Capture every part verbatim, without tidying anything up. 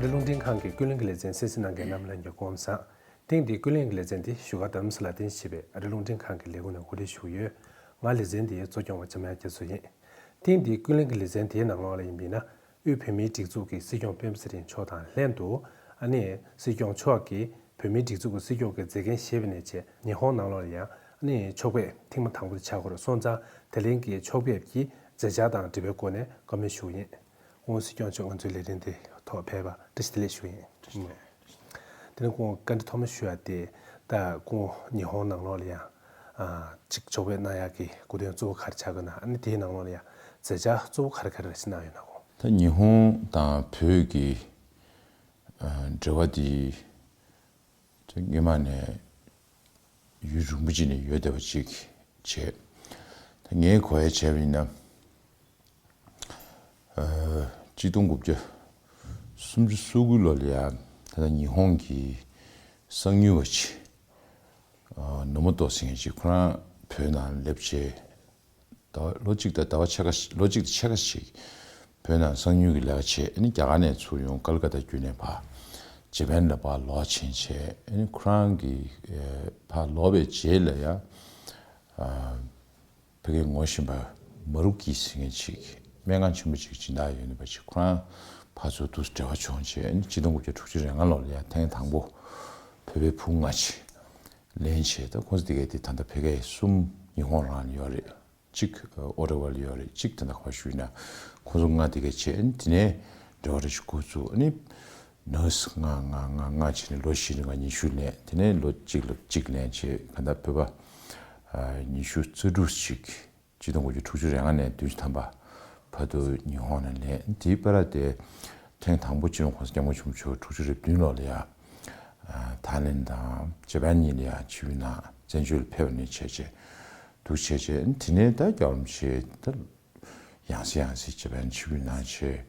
ཨ་རི་རླུང་འཕྲིན་ཁང་གི་ཀུན་གླེང་གི་ལེ་ཚན་གསན་གཟིགས་གནང་མཁན་རྣམ་པ་ལྷན་རྒྱས་སྐུ་ཁམས་བཟང་། ཐེངས་འདིའི་ཀུན་གླེང་གི་ལེ་ཚན་འདི་བཞུགས་སྒར་རྡ་རམ་ས་ལ་རྟེན་གཞི་བྱས་པའི་ཨ་རི་རླུང་འཕྲིན་ཁང་གི་ལས་ཁུངས་ནས་གོ་སྒྲིག་ཞུས་ཡོད། ང་ལེ་ཚན་འདིའི་གཙོ་སྐྱོང་བ་འཇམ་དབྱངས་རྒྱ་མཚོ་ཡིན། ཐེངས་འདིའི་ཀུན་གླེང་གི་ལེ་ཚན་དེའི་ནང་ལོགས་ལ་ཡིན་པ་ཡིན་ན། དབུས་བོད་མིའི་སྒྲིག་འཛུགས་ཀྱི་སྲིད་སྐྱོང་སྤེན་པ་ཚེ་རིང་མཆོག་དང་ལྷན་དུ། ཨ་ནི་སྲིད་སྐྱོང་མཆོག་གིས་བོད་མིའི་སྒྲིག་འཛུགས་ཀྱི་སྲིད་སྐྱོང་གི་མཛད་འགན་བཞེས་པ་ནས་བྱས་ཉི་ཧོང་ནང་ལོགས་ལ་ཡང་ཨ་ནི་ཕྱོགས་ཕེབས་ཐེངས་མ་དང་པོ་དེ་ཆགས་ཀྱི་ཡོད་རེད། སོང་ཙང་དེ་རིང་གི་ཕྱོགས་ཕེབས་ཀྱི་མཛད་འཆར་དང་འབྲེལ་བའི་སྒོ་ནས་བཀའ་མོལ་ཞུ་གི་ཡིན། སྐུ་ངོ་སྲིད་སྐྱོང་མཆོག་ང་ཚོའི་ལས་རིམ་འདི་ཐོག་ཕེབས་པར་བཀྲ་ཤིས་བདེ་ལེགས་ཞུ་གི་ཡིན། དེ་ནས་སྐུ་ངོ་བཀའ་འདྲི་ཐོག་མ་ཞུ་ཡ་དེ། ད་སྐུ་ངོ་ཉི་ཧོང་ནང་ལོགས་ལ་ཡང་ཨ་ཅིག་ཕྱོགས་ཕེབས་གནང་ཡག་གི་སྐུ་དོན་གཙོ་བོ་ག་རེ་ཆགས་ཀྱི་ན། ཨ་ནི་དེའི་ནང་ལོགས་ལ་ཡང་མཛད་འཆར་གཙོ་བོ་ག་རེ་ག་རེ་རེ་ཞིག་གནང་ཡོད་ན་གོ། ད་ཉི་ཧོང་དང་བོད་ཀྱི་ཨ་འབྲེལ་བ་འདི་སྔོན་མ་ནས་ཡུན་རིང་པོ་ཅིག་ནས་ཡོད་བསྡད་པ་ཅིག་བྱས། ད་ངས་གོ་ཡ་བྱས་པ་ཡིན་ན། ཨ་གཅིག་སྟོང་དགུ་བརྒྱ་སུམ་ཅུ་སོ་དགུ་ལོ་ལ་ཡ་ད་ལྟ་ཉི་ཧོང་གི་གསང་ཉུལ་བ་ཅིག་ཨ་ནོ་མོ་ཏོ་ཟེར་མཁན་ཅིག་ཁོ་རང་བོད་ནང་སླེབས་བྱས། ཟླ་བ་ལོ་གཅིག་དང་ཟླ་བ་ཕྱེད་ཀ་ལོ་གཅིག་དང་ཕྱེད་ཀ་ཞིག་བོད་ནང་གསང་ཉུལ་གྱི་ལས་ཀ་བྱས། ཨ་ནི་རྒྱ་གར་ནས་ཚུར་ཡོང་། ཀལ་ཀ་ཏ་བརྒྱུད་ནས་ཕར་ཇེ་པན་ལ་ཕར་ལོག་ཕྱིན་བྱས། ཨ་ནི་ཁོ་རང་གིས་ཨ་ཕར་ལོག་པའི་རྗེས་ལ་ཡ་ཨ་ཕ་གིར་ངོ་ཤེས་པ་མ་རུ་ཀི་ཟེར་མཁན་ཅིག་སྨན་ཁང་ཆེན་པོ་ཅིག་སྦྱིན་བདག་ཡོད་པ་ཅིག་ཁོ་རང་ཕར་ཚུར་དུ་འབྲེལ་བ་བྱུང་བྱས། ཨ་ནི་གཅིག་སྟོང་དགུ་བརྒྱ་དྲུག་ཅུ་རེ་ལྔ་ལོ་ལ་ཡ་ཐེངས་དང་པོ་བོད་པའི་བུ་ལྔ་ཅིག་ལེན་བྱས། ད་ཁོང་ཚོ་དེ་གའི་དེ་ད་ལྟ་ཕ་གིར་གསུམ་ཉི་ཧོང་རང་ལ་ཡོད་རེད། གཅིག་ཨོ་ཊ་ཝ་ལ་ཡོད་རེད། གཅིག་ད་ལྟ་ག་པར་བཞུགས་ཡོད་ན། ཁོང་ཚོ་ལྔ་དེ་ག་བྱས། ཨ་ནི་དེ་ནས་འབྲེལ་བ་རེ་ཞིག་འགོ་བཙུགས། ཨ་ནི་ནར་སི་ལྔ་ལྔ་ལྔ་ལྔ་བྱས་ནས་ལོ་བཞི་ནས་ལྔ་ཉི་ཤུ་ལེན། དེ་ནས་ལོ་གཅིག་ལ་གཅིག་ལེན་བྱས། གང་ལྟར་བོད་པ་ཨ་ཉི་ཤུ་རྩ་དྲུག་ཅིག་གཅིག་སྟོང་དགུ་བརྒྱ་དྲུག་ཅུ་རེ་ལྔ་ནས་བདུན་ཅུ་ཐམ་པ་བར་དུ་ཉི་ཧོང་ནས་ལེན། དེའི་བར་དེ་ཐེངས་དང་པོ་སྤྱི་ནོར་༸གོང་ས་༸སྐྱབས་མགོན་ཆེན་པོ་མཆོག་དྲུག་ཅུ་རེ་བདུན་ལོ་ལ་ཡ་ཨ་ཐའི་ལེན་དང་ཇེ་པན་གཉིས་ལ་ཡ་ཆིབས་བསྒྱུར་གནང་། བཙན་བྱོལ་ཕེབས་པ་ནས་བྱས་བྱས་འདུག་བྱས་བྱས། དེ་ནས་ད་རྒྱལ་བ་རིན་པོ་ཆེ་ད་ཡང་སེ་ཡང་སེ་ཇེ་པན་ཆིབས་བསྒྱུར་གནང་བྱས།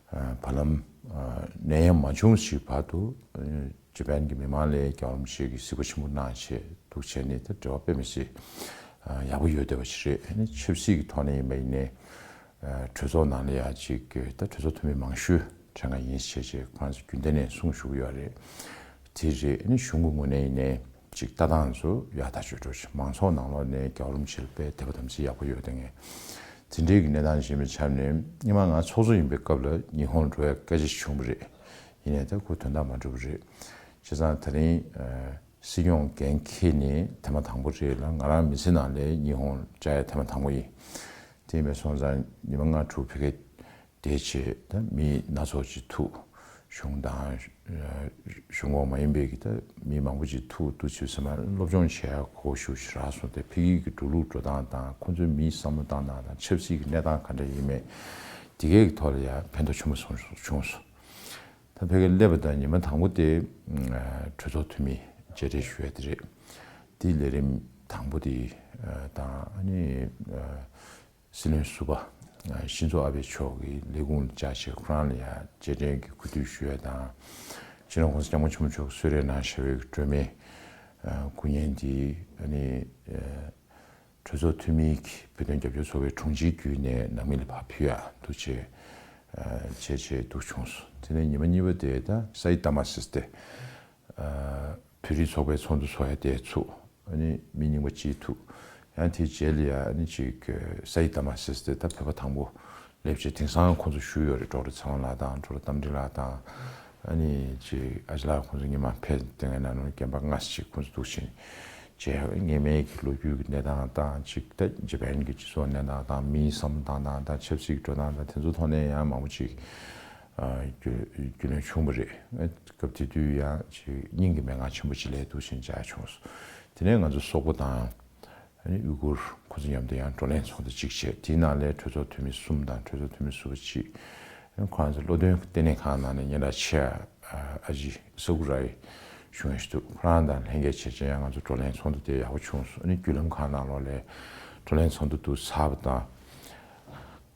ཨ་བར་ལམ་ཨ་ནད་ཡམས་མ་བྱུང་ཞིག་བར་དུ་ཨ་ཇེ་པན་གྱི་མི་མང་ལ་རྒྱལ་བ་རིན་པོ་ཆེ་གིས་གཟིགས་པ་ཆེན་པོ་གནང་བྱས་འདུག་བྱས་ནས་ད་འབྲེལ་བ་དཔེ་མི་སྲིད་ཨ་ཡག་པོ་ཡོད་བསྡད་པ་ཞིག་རེད། ཨ་ནི་ཆབ་སྲིད་ཀྱི་ཐོག་ནས་ཡིན་པ་ཡིན་ནའི་ཨ་གྲོས་ཚོགས་ནང་ལ་ཡ་ཅིག་ད་གྲོས་ཚོགས་འཐུས་མི་མང་ཤོས་ཁྲེན་ཀ་ཡིན་བྱས་བྱས་ཁོ་རང་ཚོ་རྒྱུན་ལྡན་ནས་གསུང་ཞུ་གི་ཡོད་རེད། དེ་རེད། ཨ་ནི་གཞུང་གི་ངོས་ནས་ཡིན་ནའི་ཅིག་ལྟ་སྟངས་ཚོ་ཡག་ཐག་ཆོད་འགྲོ་ཞིང་། མང་ཚོགས་ནང་ལོགས་ནས་རྒྱལ་བ་རིན་པོ་ཆེ་ལ་དཔེ་དད་པ་དམ་ཚིག་ཡག་པོ་ཡོད་བསྡད་མཁན་དེ་འདྲའི་གི་གནས་སྟངས་ཤིག་ཡིན་པའི་ཆ་ནས། སྔོན་མ་ང་ཚོགས་གཙོ་ཡིན་པའི་སྐབས་ལ་ཉི་ཧོང་ལ་འགྲོ་ཡ་སྐད་ཆ་བྱུང་བ་རེད། ཡིན་ནའི་ད་ཁོ་དོན་དག་མ་འགྲུབ་པ་རེད། བྱས་ཙང་དེ་རིང་ཨ་སྲིད་སྐྱོང་འགན་འཁྱེར་ནས་ཐེངས་མ་དང་པོ་རེད་ལ། ང་རང་མི་ཚེ་ནང་ལ་ཉི་ཧོང་བཅར་ཡ་ཐེངས་མ་དང་པོ་ཡིན། དེ་ཡིན་པ་སོང་ཙང་ཉི་མ་ལྔ་དྲུག་ཕ་གིར་བསྡད་བྱས། ད་མི་སྣ་ཚོགས་ཅིག་ཐུག་གཞུང་དང་གཞུང་འོག་མ་ཡིན་པའི་གི་ད་མི་མང་པོ་ཅིག་ཐུག་འདུག་བྱས་ཙང་མ་སློབ་སྦྱོང་བྱེད་ཡ་གོ་ཤུགས་ཤིག་རག་སོང་། དེ་ཕ་གི་གི་འགྲོ་ལུགས་འགྲོ་སྟངས་དང་། ཁོ་ཚོའི་མིའི་བསམ་བློ་བཏང་སྟངས་དང་། ཆབ་སྲིད་ཀྱི་གནས་སྟངས་ག་འདྲ་ཡིན་མིན་དེ་གའི་གི་ཐོག་ལ་ཡ་ཕན་ཐོགས་ཆེན་པོ་སོང་བྱུང་སོང་། ད་ཕ་གིར་སླེབས་པ་དང་ཉི་མ་དང་པོ་དེ་གྲོས་ཚོགས་འཐུས་མི་མཇལ་འཕྲད་ཞུ་ཡ་དེ་རེད། དེའི་ལས་རིམ་དང་པོ་དེ་དང་། ཨ་ནི་སྲིད་བློན་ཟུར་པ་ཤིན་ཛོ་ཨ་བྷེ་མཆོག་གི་ལས་ཁུངས་ལ་བཅར་བྱས་ཁོ་རང་ལ་ཡ་རྗེས་དྲན་གྱི་གུས་འདུད་ཞུ་ཡ་དང་། སྤྱི་ནོར་༸གོང་ས་༸སྐྱབས་མགོན་ཆེན་པོ་མཆོག་གསོལ་རས་གནང་བཞག་པའི་སྒྲོལ་མའི་སྐུ་བརྙན་འདི་ཨ་ནི་གྲོས་ཚོགས་འཐུས་མི་གི་བོད་དོན་རྒྱབ་སྐྱོར་ཚོགས་པའི་དྲུང་ཆེའི་བརྒྱུད་ནས་ནང་མི་ལ་ཕར་ཕུལ་ཡ་འདུག་བྱས་བྱས་བྱས་འདུག་བྱུང་སོང་། དེ་ནས་ཉི་མ་གཉིས་པ་དེ་ད་སཱ་ཡིད་ཏཱ་མ་སིས་ཏེ་བོད་རིགས་ཚོགས་པའི་ཚོགས་འདུ་ཚོགས་ཡ་དེ་ཚུགས། ཨ་ནི་མི་རྙིང་པ་གཅིག་ཐུག་ཡང་དེའི་རྗེས་ལ་ཡ་ཨ་ནི་ཅིག་སཱ་ཡིད་ཏཱ་མ་སིས་ཏེ་ད་བོད་པ་དང་པོ་སླེབས་བྱས། དེང་སང་ཁོང་ཚོ་བཞུགས་ཡོད་རེད། ཌོག་ཊར་ཚེ་དབང་ལགས་དང་ཌོག་ཊར་རྟ་མགྲིན་ལགས་དང་། ཨ་ནི་ཅིག་ཨ་ཅེ་ལགས་ཁོང་ཚོ་སྔོན་མ་ཕེབས་དེ་སྔའི་ནང་ནང་རྒན་པ་ལྔ་ཅིག་ཁོང་ཚོ་འདུག་བྱས་ནས་བྱས། སྔོན་མའི་གི་ལོ་རྒྱུས་ཀྱི་གནས་སྟངས་དང་། ཅིག་ད་ཇེ་པན་གྱི་སྤྱི་ཚོགས་གནས་སྟངས་དང་། མིའི་བསམ་བློ་བཏང་སྟངས་དང་། ཆབ་སྲིད་ཀྱི་འགྲོ་སྟངས་དང་། དེ་ཚོའི་ཐོག་ནས་ཡང་མང་པོ་ཅིག་ཨ་རྒྱུས་རྒྱུས་ལོན་བྱུང་བ་རེད། སྐབས་དེ་དུས་ཡང་ཅིག་སྙིང་གི་སྨྲེ་སྔགས་ཆེན་པོ་ཅིག་ལས་འདུག་བྱས་ནས་བྱས་བྱུང་སོང་། དེ་ནས་ང་ཚོ་སོག་པོ་དང་ཨ་ནི་ཡུ་གུར་ཁོ་ཚོ་མཉམ་དུ་ཡང་བགྲོ་གླེང་ཚོགས་འདུ་གཅིག་བྱས། དེའི་ནང་ལ་གྲོས་ཚོགས་འཐུས་མི་གསུམ་དང་གྲོས་ཚོགས་འཐུས་མི་ཟུར་པ་གཅིག་ཁོ་རང་ཚོ་བློ་མཐུན་ལྟེ་གནས་ཁང་ནང་ནས་སྙན་གྲགས་ཆེ་བ་ཨ་ཅེ་ས་ཀུ་རའི་ཞུ་མཁན་ཞིག་འདུག་ཁོ་རང་དང་ལྷན་རྒྱས་བྱས་བྱས་ཡང་ང་ཚོ་བགྲོ་གླེང་ཚོགས་འདུ་དེ་ཡག་པོ་བྱུང་སོང་། ཨ་ནི་བརྒྱུད་ལམ་ཁང་ནང་ལོགས་ལ་བགྲོ་གླེང་ཚོགས་འདུ་དུ་ཚར་བ་དང་།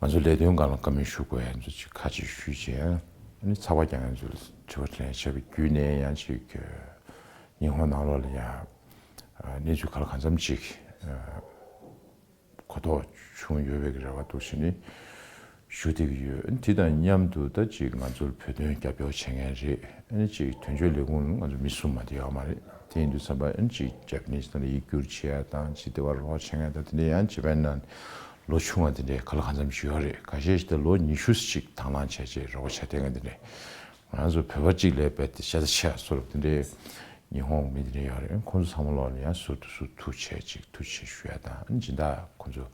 ང་ཚོ་ལས་དོན་སྒང་ལ་བཀའ་མོལ་ཞུ་དགོས་ཡ་ཚོ་ཅིག་ཁ་ཅིག་ཞུས་བྱས། ཨ་ནི་ཚགས་པར་ཀྱང་ང་ཚོ་ལ་དྲི་བ་དྲིས་ལན་བྱས་པ་བརྒྱུད་ནས་ཡང་ཅིག་ཉི་ཧོང་ནང་ལོགས་ལ་ཡང་གནས་ཚུལ་ག་ལ་གང་འཚམ་ཅིག་གོ་རྟོགས་བྱུང་ཡོད་པའི་རེ་བ་འདུག་བྱས་ནས། ཞུ་བསྡད་ཀྱི་ཡོད། དེ་དང་མཉམ་དུ་ད་ཅིག་ང་ཚོར་བོད་དོན་རྒྱབ་སྐྱོར་བྱེད་མཁན་རེད། ཨ་ནི་ཅིག་དོན་གཅོད་ལས་ཁུངས་ལ་ང་ཚོ་མི་གསུམ་མ་གཏོགས་ཡོད་མ་རེད། དེ་ཡིན་དུས་ཙམ་པ་ཨ་ནི་ཅིག་ཇ་པ་ནིས་ནང་ལ་ཡིག་སྒྱུར་བྱེད་ཡ་དང་ཅིག་དེ་བར་རོགས་བྱེད་མཁན་དང་དེ་འདྲ་ཡང་ཇ་པན་ནང་ལོ་ཆུང་བ་དེ་འདྲའི་ག་ལ་གང་འཚམ་ཞིག་ཡོད་རེད། ཁ་ཤས་ཤིག་ད་ལོ་ཉི་ཤུ་ཅིག་དང་བླངས་བྱས་བྱས་རོགས་བྱས་བསྡད་མཁན་དེ་འདྲ། ང་ཚོ་བོད་པ་གཅིག་ལ་རྦད་དེ་ཤ་ཚ་ཆེ་བ་བཟོ་འདྲ་དེ་འདྲའི་ཉི་ཧོང་མི་དེ་འདྲ་ཡོད་རེད། ཁོང་ཚོ་ཚང་མ་ལོག་ལ་ཡང་ཟུར་དུ་ཟུར་ཐུག་བྱས་ཅིག་ཐུགས་རྗེ་ཆེ་ཞུ་ཡ་དང་། ཨ་ནི་སྦྱིན་བདག་ཁོང་ཚོ་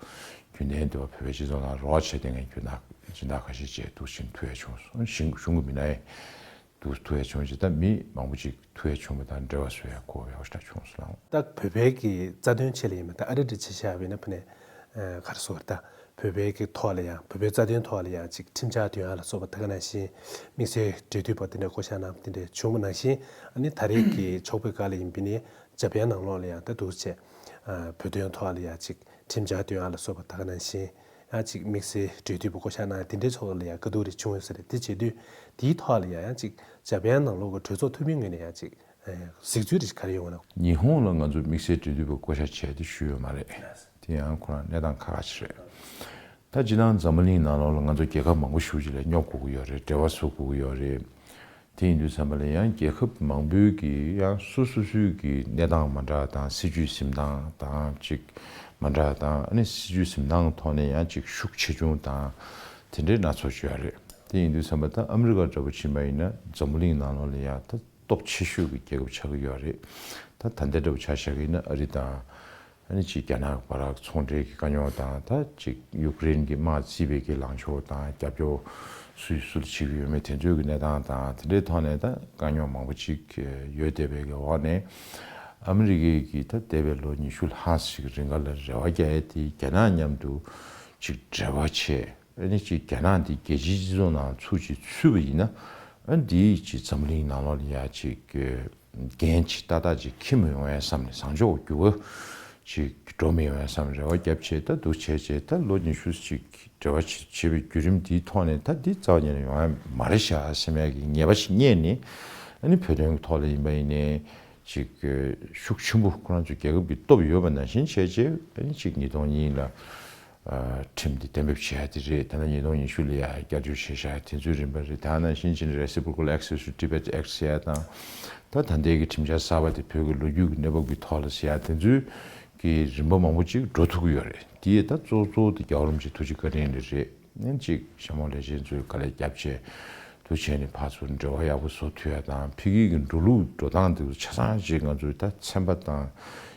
རྒྱུན་ལྡན་དུ་བོད་པའི་སྤྱི་ཚོགས་ནང་རོགས་བྱས་བསྡད་མཁན་རྒྱུན་ལྡན་སྦྱིན་བདག་ཁ་ཤས་བཅས་འདུག་ཕྱིན་ཐུག་ཡ་བྱུང་སོང་། ཨ་ནི་གཞུང་གཞུང་གི་མི་སྣ་ཡང་འདུག་ཐུག་ཡ་བྱུང་ཅིག་ད་མི་མང་པོ་ཅིག་ཐུག་ཡ་བྱུང་བ་དང་འབྲེལ་བ་བཟོ་ཡ་གོ་ཡག་ཤོས་བྱུང་སོང་ལགས། ད་བོད་པའི་གི་རྩ་དོན་ཆེད་ལ་ཡིན་མིན་ད་ཨ་རི་འདྲ་ཆེ་ཤ་བས་ན་ཕ་ནས་ག་རེ་ཟེར་ད། བོད་པའི་གི་ཐོག་ལ་ཡང་བོད་པའི་རྩ་དོན་ཐོག་ལ་ཡང་ཅིག་ཁྲིམས་འཆར་འདོན་ཡག་ལ་སོགས་པ་ད་ག་ནང་བཞིན་དམིགས་བསལ་འབྲེལ་མཐུད་པ་དེ་འདྲ་བསྐོ་བཞག་གནང་དེ་འདྲ་བྱུང་བ་ནང་བཞིན། ཨ་ནི་ད་རེས་ཀྱི་ཕྱོགས་ཕེབས་སྒང་ལ་ཡིན་པ་ནི་ཇ་པན་ནང་ལོགས་ལ་ཡང་ད་འདུག་བྱས་བོད་དོན་ཐོག་ལ་ཡང་ཅིག་ཁྲིམས་འཆར་འདོན་ཡག་ལ་སོགས་པ་ད་ག་ནང་བཞིན་ཡང་ཅིག་དམིགས་བསལ་འབྲེལ་མཐུད་པ་བསྐོ་བཞག་གནང་དེ་འདྲའི་ཕྱོགས་ལ་ཡང་དཀའ་སྡུག་རེ་བྱུང་ཡོད་ས་རེད། དེ་བྱེད་དུས་དེའི་ཐོག་ལ་ཡང་ཅིག་ཇ་པན་ནང་ལོགས་ཀྱི་གྲོས་ཚོགས་འཐུས་མིའི་ངོས་ནས་ཡང་ཅིག་གཟིགས་ཚུལ་རེ་ག་རེ་ཡོང་ན། ཉི་ཧོང་ལ་ང་ཚོ་དམིགས་བསལ་འབྲེལ་མཐུད་པ་བསྐོ་བཞག་བྱས་ཏེ་ཞུས་ཡོད་མ་རེད། དེ་ཡང་ཁོ་རང་གནས་སྟངས་ཁག་ཁག་ཅིག་རེད། ད་སྤྱིར་བཏང་འཛམ་བུ་གླིང་ནང་ལོགས་ལ་ང་ཚོ་རྒྱལ་ཁབ་མང་པོ་ཞེ་པོ་ཅིག་ལ་སྙོབ་དགོས་ཀྱི་ཡོད་རེད། འབྲེལ་བ་བཟོ་དགོས་ཀྱི་ཡོད་རེད། དེ་ཡིན་དུས་ཙམ་པ་ལ་ཡང་རྒྱལ་ཁབ་མང་པོའི་གི་ཡང་སོ་སོ་སོའི་གི་གནས་སྟངས་མ་འདྲ་དང་སྲིད་ཇུས་འཛིན་སྟངས་དང་ཅིག་མ་འདྲ་དང་། ཨ་ནི་སྲིད་ཇུས་འཛིན་སྟངས་ཐོག་ནས་ཡང་ཅིག་ཤུགས་ཆེ་ཆུང་དང་དེ་འདྲའི་སྣ་ཚོགས་ཅིག་ཡོད་རེད། དེ་ཡིན་དུས་ཙམ་པ་ད་ཨ་མི་རི་ཀ་འདྲ་པོ་ཕྱིན་པ་ཡིན་ན་འཛམ་བུ་གླིང་ནང་ལོགས་ལ་ཡང་ད་སྟོབས་ཆེ་ཤོས་ཀྱི་རྒྱལ་ཁབ་ཆགས་ཀྱི་ཡོད་རེད། ད་ད་ལྟའི་འདྲ་པོ་ཆ་བཞག་གི་ཡིན་ན་ཨ་རི་དང་། ཨ་ནི་ཅིག་རྒྱ་ནག་བར་ཚོང་འབྲེལ་གྱི་དཀའ་རྙོག་དང་། ད་ཅིག་ཡུཀ་རེན་གྱི་དམག་རྩིས་པའི་གི་ལངས་ཕྱོགས་དང་། རྒྱབ་སྐྱོར་སུས་སུ་ལ་བྱེད་ཀྱི་ཡོད་མེད་དེ་ཚོའི་གི་གནས་སྟངས་དང་། དེ་འདྲའི་ཐོག་ནས་ད་དཀའ་རྙོག་མང་པོ་ཅིག་ཡོད་བསྡད་པའི་གི་འོག་ནས། ཨ་མི་རི་ཀའི་གི་ད་འདས་པའི་ལོ་ཉི་ཤུ་ལྷག་ཅིག་རིང་ག་ལ་རེ་བ་རྒྱག་ཡས་དེ་རྒྱ་ནག་མཉམ་དུ་ཅིག་འབྲེལ་བ་བྱས། ཨ་ནི་ཅིག་རྒྱ་ནག་འདི་རྒྱལ་སྤྱིའི་སྤྱི་ཚོགས་ནང་ཚུར་ཅིག་ཚུད་པ་ཡིན་ན། ཨ་འདིས་ཅིག་འཛམ་གླིང་ནང་ལོགས་ལ་ཡ་ཅིག་འགན་ཅིག་ཏག་ཏག་ཅིག་འཁྱེར་མི་ཡོང་ཡ་བསམ་ནས། བཟང་ཕྱོགས་འགྱུར་བ་ཅིག་འགྲོ་མི་ཡོང་ཡ་བསམ་རེ་བ་བརྒྱབ་བྱས། ད་འདུག་བྱས་བྱས་ད་ལོ་ཉི་ཤུ་ཅིག་འབྲེལ་བ་བྱེད་བྱེད་པའི་བརྒྱུད་རིམ་འདིའི་ཐོག་ནས་ད་འདི་རྩ་བ་ཉིད་ནས་ཡོང་ཡ་མ་རེད་ཤག་སེམས་ཡ་གི་ངེས་པ་ཞིག་རྙེད་ནས། ཨ་ནི་བོད་དོན་གྱི་ཐོག་ལ་ཡིན་པ་ཡིན་ནའི་ཅིག་ཤུགས་ཆེན་པོ་ཁོ་རང་ཚོ་རྒྱལ་ཁབ་ཀྱི་སྟོབས་ཡོད་པ་ནང་བཞིན་བྱས་བྱས། ཨ་ནི་ཅིག་ཉིས་སྟོང་གཉིས་ལ། ཨ་ཁྲིམས་འདི་གཏན་འབེབས་བྱས་ཡ་དེ་རེད། ད་ལྟ་ཉིས་སྟོང་ཉི་ཤུ་ལ་ཡ་བསྐྱར་བཅོས་བྱས་བཞག་དེ་ཚོའི་རིམ་པ་རེད། ད་ནང་བཞིན་བྱས་ནས་Reciprocal Access to Tibet Act ཟེར་ཡ་དང་། ད་ད་ལྟའི་གི་ཁྲིམས་འཆར་གསར་པ་དེ་བོད་ཀྱི་ལོ་རྒྱུས་ཀྱི་གནས་བབ་ཀྱི་ཐོག་ལ་ཟེར་ཡ་དེ་ཚོའི་གི་རིམ་པ་མང་པོ་ཅིག་འགྲོ་ཐུབ་ཀྱི་ཡོད་རེད། དེ་ཡི་ད་གཙོ་གཙོ་དེ་རྒྱལ་བ་རིན་པོ་ཆེ་ཐུགས་རྗེ་བཀའ་དྲིན་རེད། ཨ་ནི་ཅིག་གཞན་མང་ལས་བྱེད་ཚོས་དཀའ་ལས་བརྒྱབ་བྱས། དུ་བྱས་ནས་ཕར་ཚུར་འབྲེལ་བ་ཡག་པོ་བཟོ་ཐུབ་ཡ་དང་། ཕ་གི་གི་འགྲོ་ལུགས་འགྲོ་སྟངས་དེ་ཚོ་ཆ་ཚང་ཅིག་ང་ཚོའི་ད་ཚན་པ་དང་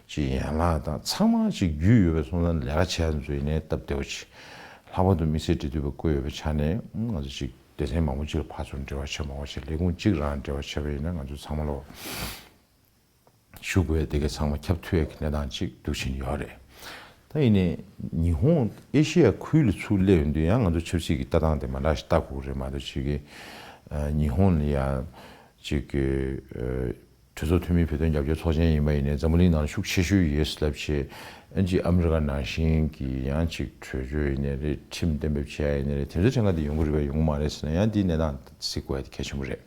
ཅིག་ཡན་ལག་དང་ཚང་མ་ཅིག་རྒྱུས་ཡོད་པའི་སོང་ཙང་ལས་ཀ་བྱེད་ཡ་ཚོ་ཡིན་ནའི་སྟབས་བདེ་བོ་ཅིག་ལྷག་པར་དུ་དམིགས་བསལ་འབྲེལ་མཐུད་པ་བསྐོས་ཡོད་པའི་ཆ་ནས་ང་ཚོ་ཅིག་སྡེ་ཚན་མང་པོ་ཅིག་ལ་ཕར་ཚུར་འབྲེལ་བ་བྱེད་མང་པོ་བྱེད། ལས་ཁུངས་གཅིག་རང་འབྲེལ་བ་བྱས་པ་ཡིན་ན་ང་ཚོ་ཚང་མ་ལོ། ཞུ་དགོས་དེ་གའི་ཚང་མ་ཁྱབ་ཐུབ་ཡག་གི་གནས་སྟངས་ཅིག་འདུག་བཞིན་ཡོད་རེད། ད་ཡིན་ནའི་ཉི་ཧོང་ཨེ་ཤེ་ཡ་ཁུལ་ལ་ཚུར་སླེབས་ཡོང་དུས་ཡང་ང་ཚོ་ཆབ་སྲིད་ཀྱི་ལྟ་སྟངས་དེ་མ་འདྲ་ཞིག་ལྟ་དགོས་རེད་མ་གཏོགས། ཅིག་གི་ཉི་ཧོང་ལ་ཡ་ཅིག་གི་གྲོས་ཚོགས་འཐུས་མི་བོད་དོན་རྒྱབ་སྐྱོར་ཚོགས་ཆེན་ཡིན་པ་ཡིན་ནའི་འཛམ་བུ་གླིང་ནང་ལ་ཤུགས་ཆེ་ཤོས་ཡོད་ཟེར་ལབ་བྱས། ཨ་ནི་ཅིག་ཨ་མི་རི་ཀ་ནང་བཞིན་གྱི་ཡང་ཅིག་གྲོས་ཆོད་ཡིན་ནའི་རེད། ཁྲིམས་གཏན་འབེབས་བྱས་ཡ་ཡིན་ནའི་རེད། དེ་ཚོ་ཚང་མ་དེ་ཡོང་གི་རེད་པས་ཡོང་གི་མ་རེད་ཟེར་ན་ཡང་དེའི་གནས་སྟངས་གཟིགས་དགོས་ཡ་དེ་གལ་ཆེན་པོ་རེད།